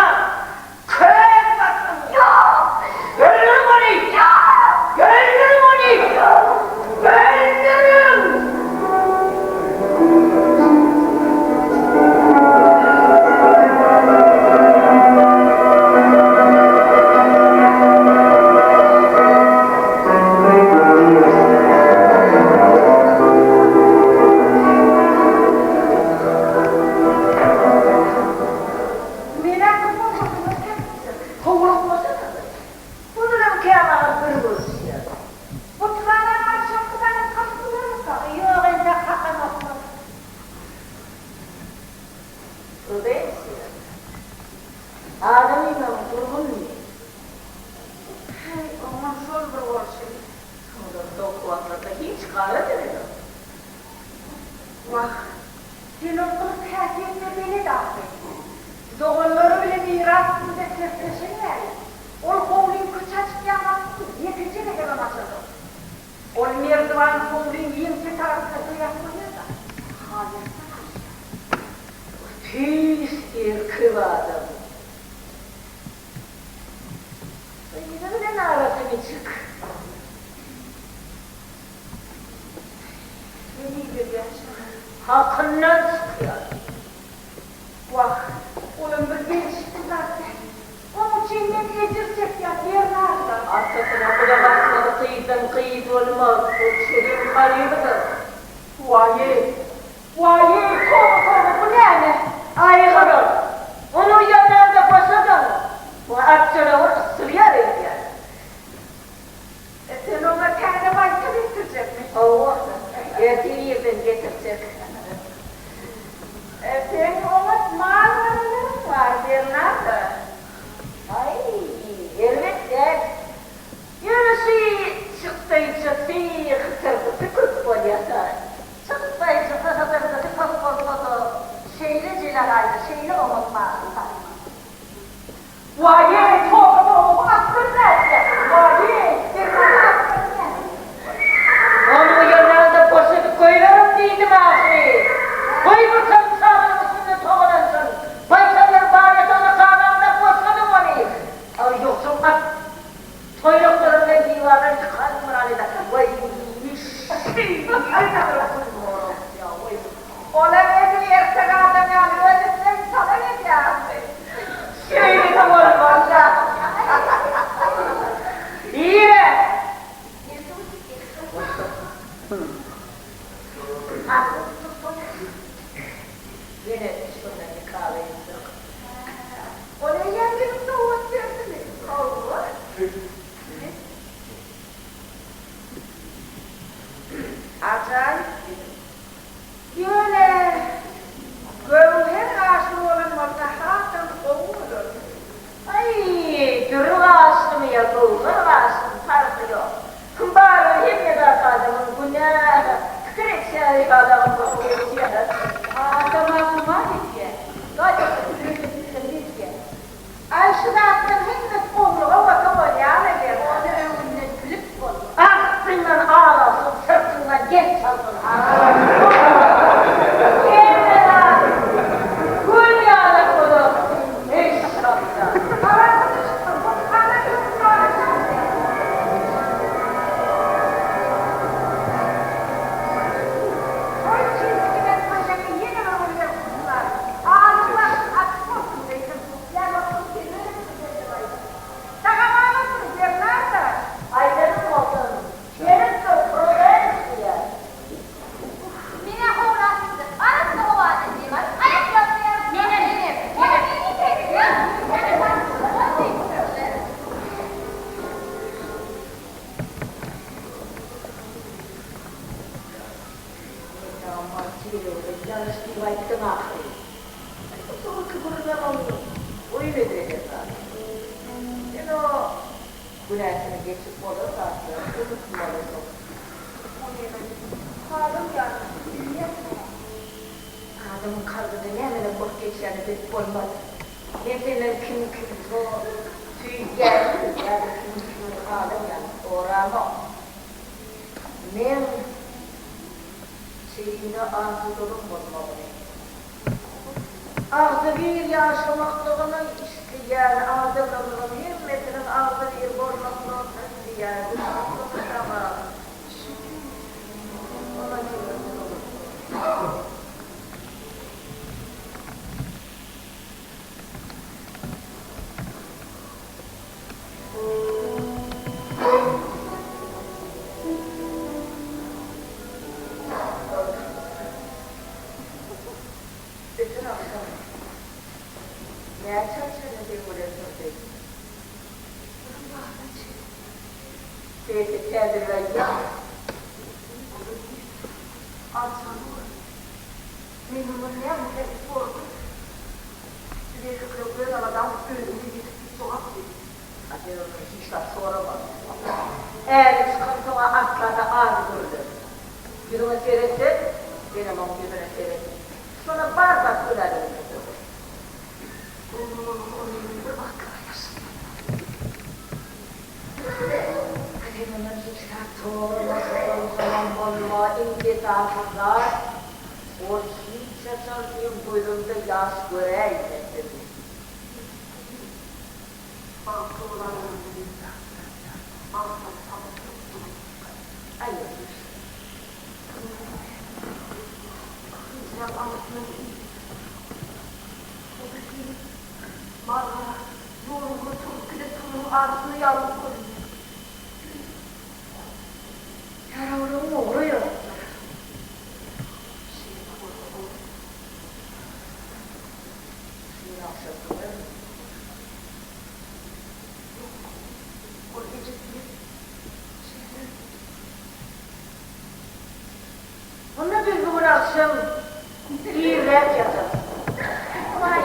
köz basyň! Ýok! Öldüriň ony! Ýok! Öldüriň ony! Ýok! Öldüriň! Men-ä köp bolmadygyna sertdim. Howlukmasana-da. Bularam kämahal bir görüşýär. Buthananyň agşamky zaňyny kakdylarmyka? Ýok, entek kakanoklar. Prudensiýa. Adamyňam gurgunmy? Häý, oňam şol bir bolşy. Olar soňky wagtlarda hiç gara derenok. Wah, sen ol gylyk-häsiýetine belet ahyryn. Doganlary bilen miras günde tersleşeli bäri, ol howlyň köçä çykýan gapysyny ýekeje gezegem açanok. Ol merdiwan howlyň ýeňse tarapynda söýäp bolýar-da, haýatdan aşýar. Bu tüýs erkek adam. Gyzy bilen arasy niçik? Men iberýän şony. Hakyndan çykýar. Wah, olam bir gelşikli zat däl. Oň üçin men ejir çekýän, Bernarda. Atasyna gulak asmadyk gyzdan gyz bolmaz, ol çölüň garybydyr. Waý-eý! Waý-eý, toba, toba, bu näme? Aýgyr ol. Ony ýanynda boşadyň. Bu at janawar ysylýar öýdýän. E, sen oňa täze baýtal etdirjekmi? Hawa, ertir irden getirjek. E, seň oňat mal-garalaryň bar, Bernarda. Aý, erbet däl. Ýöne şy çykdaýjysy, hysyrdysy köp bolýa-da. Çykdaýjysy, hysyrdysy köp bolsa-da, şeýle jelegaýda, şeýle oňat maşyn tapylmaz. Waý-eý, toba, toba, bu atlar nätýä? Waý-eý, Bernarda atlar näme? Onuň ýanynda boşadyp goýberin diýdim ahyry. şu zatlaryň hemmesi gowulyga bolsa bolýar-la gelin. Ony öňünden bilip bolmaz. Agzyňdan al alsyn, syrtyňdan ýel çalsyn. Hemme zat gül ýalak bolar, enşalla. Garaňky düşüpdir, buthana ýumşaga çalyşýar. Toý üçin tikilen köýnegi ýene bir gün berkutlar. Alyň başyň açyk bolsun gyzym. Ýa ýogsam gelmelikmi Geldibaý? Sag-aman otur, Bernarda! Aýdanym bolsun, gelip-de prodaýyş diýýär. Uff, men-ä howla çykjak. Arassa howada dem alyp, aýaklarymy ýaryp, Menem, menem. Men saňa Martirowda ýalňyş diýip aýtdym ahyry. Bu soňky gürrüňem ol oýun edilen zat. Sen o günäsini geçip bolan zatlary unutmalysyň. Ony halym ýaly bilýärsiň. Adamyň kalbynda nämeler bolup geçýänini bilip bolmaz. Men senden kim kimi söýýänini ýa-da kim kimi halaýanyny soramok. Men şeýle arzuwlaryň bolmagyny, agzybir ýaşamaklygyny isleýän adamlarymyzyň hemmesiniň agzybir bolmaklygyny isleýän. Düşünipsiňmi saňa? Düşündim. Oňa çevirsin oglum. Öten agşam näçä çenli seň bilen durdy? Bir ýara çenli. Belki täzirräk ýat. Arçany gördi. Men ondan näme sebäp sordum. Siz erkekler öz aladaňyz özüňize ýetip diýip jogap berdi. A sen ondan hiç zat sorama. Äri çykansoň-a asla-da az görler. Ýüzüňe seretse, senem oň ýüzüne seret. Şonda bar zat günäliginde bolar. Göwnüm ony bir wagtlar ýaşyrdy. A sen ondan hiç zat soramasaň soňam bolma, iň esasy zat, ol hiç haçan seň gözüňde ýaş göräýmesin. Bagtly bolanlaryň biri. Bagtdan tapyp durup. Aýyrmyş. Gyzjagaz aňyrsyna diýdi. O bir hili mal-gara ýolugra turup giden sygryň arasynda ýalňyz göründi. Ýarawlaryň ogry ýazypdyr. Şeýle bolsa gowy. Şuny agşam görermi? Ýok. Ol ejesi bilen şähere gitdi. Onda biz bu gün agşam irräk ýatarys. Waý,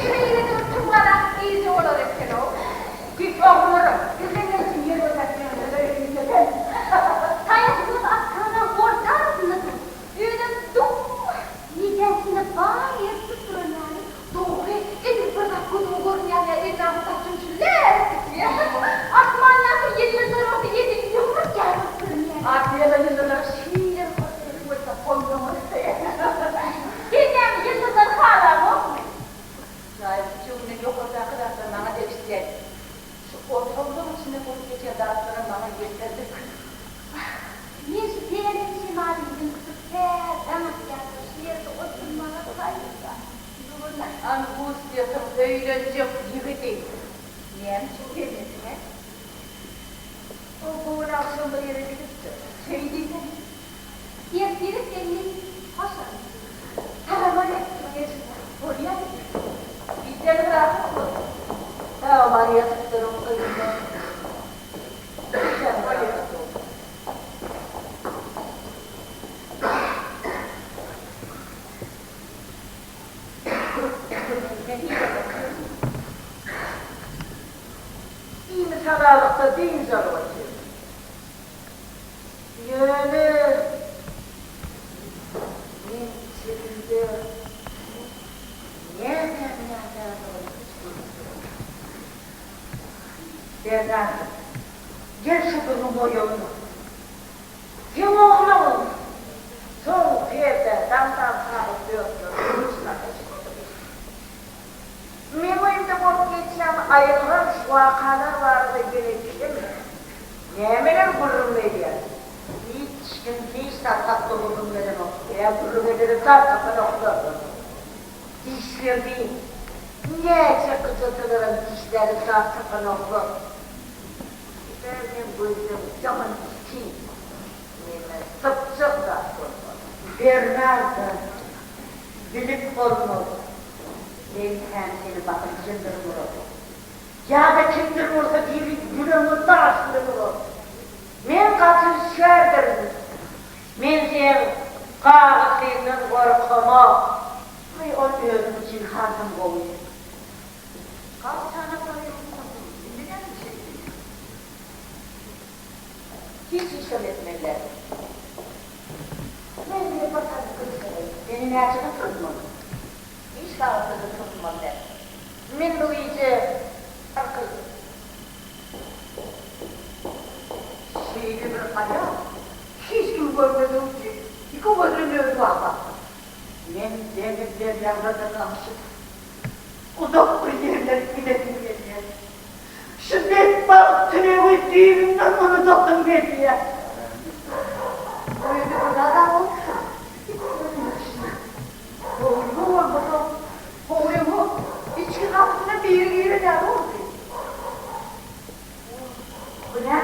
şeýle-de bir tüwelak gije bolar eken-ow. Git ogrulara, gizlenmek üçin ýer gözläp ýörenlere öýüňde sen. Taýajygymyz athana orta arasynda dur. Özem duh, nijäsinde bar ýer tutduran ýaly, dogry, edil bir zat gözüňe görünýän ýaly etrapy saçyň şüläp gitýär. Asmandaky ýyldyzlar bolsa edil ýumruk ýaly bolup görünýär. Atýana ýyldyzlar şeýle bir köp bolsa goýmaňyzdy. Sen näme ýyldyzlary halaňokmy? Jaýyň üçeginden ýokardaky zatlar maňa degişli däl. Şu otaglaryň içinde bolup geçen zatlaram maňa ýeterlik. Wah, men şu tälim şemaly ýüzümi tutup tä daň atýança şu ýerde oturmaga taýynda. Bu gün Angustiýasyň öýlenjek ýigidi näme üçin gelmediň, hä? O bu gün agşam bir ýere gidipdir. Şeý diýsene. Ertire çenli hoş ol. Salamaleýkim, ejejan. Bolýa. Gijäňiz rahat bolsun. Sag-aman ýatyp duruň, gyzlar. Gijäňiz rahat bolsun. Imi-salalykda dynç alyp otyryn. Ýöne men içerimde nämäniň ýanýandygyny hiç görüp bilemok. Bernardo, gel şu gürrüňi goýaly-da. Seň ogluň soňky ýerde daňdan sagat dörtler göçmäge çykdy. Meň öýümde bolup geçýän aýylganç wakalar barada ýene kim, nämeler gürrüň berýär? Hiç kim hiç zat hakda gürrüň berenok. Ýa gürrüň edere zat tapanoklar. Dişlerini näçe gyjasalaram dişläre zat tapanoklar. Eger men gözleň ýaman iti, menden sypjak zat bolmaz. Bernarda, bilip bolmaz. Belkäm seni basyp jyndyr urar. Ýa-da kimdir bolsa biri ýüregiňe daş bilen urar. Men gaty hüşgärdirin. Men seň gagysyňdan gorkamok. Aý, ol özüň üçin hasam gowy. Galçana goýun kuzum, indi näme işe girýäň? Hiç işem etmeli däl. Men diňe bir salym gyşaraýyn. Seni näçede turuzmaly? Hiç sagatda-da turuzmaly däl. Men bu gije arkaýyn. Şeýle bir aýal hiç kim görmezligi üçin iki gözünem özi baglapdyr. Men deňiz derýalardan aşyp, uzak bir ýerlere gidesim gelýär. Şu betbagt tünegi düýbünden unudasym gelýär. Bu ýerde bir zad-a bolupdyr. Howluga bolmasa, howlyňa içki gapysyndan biri giren ýaly boldy. Bu näme?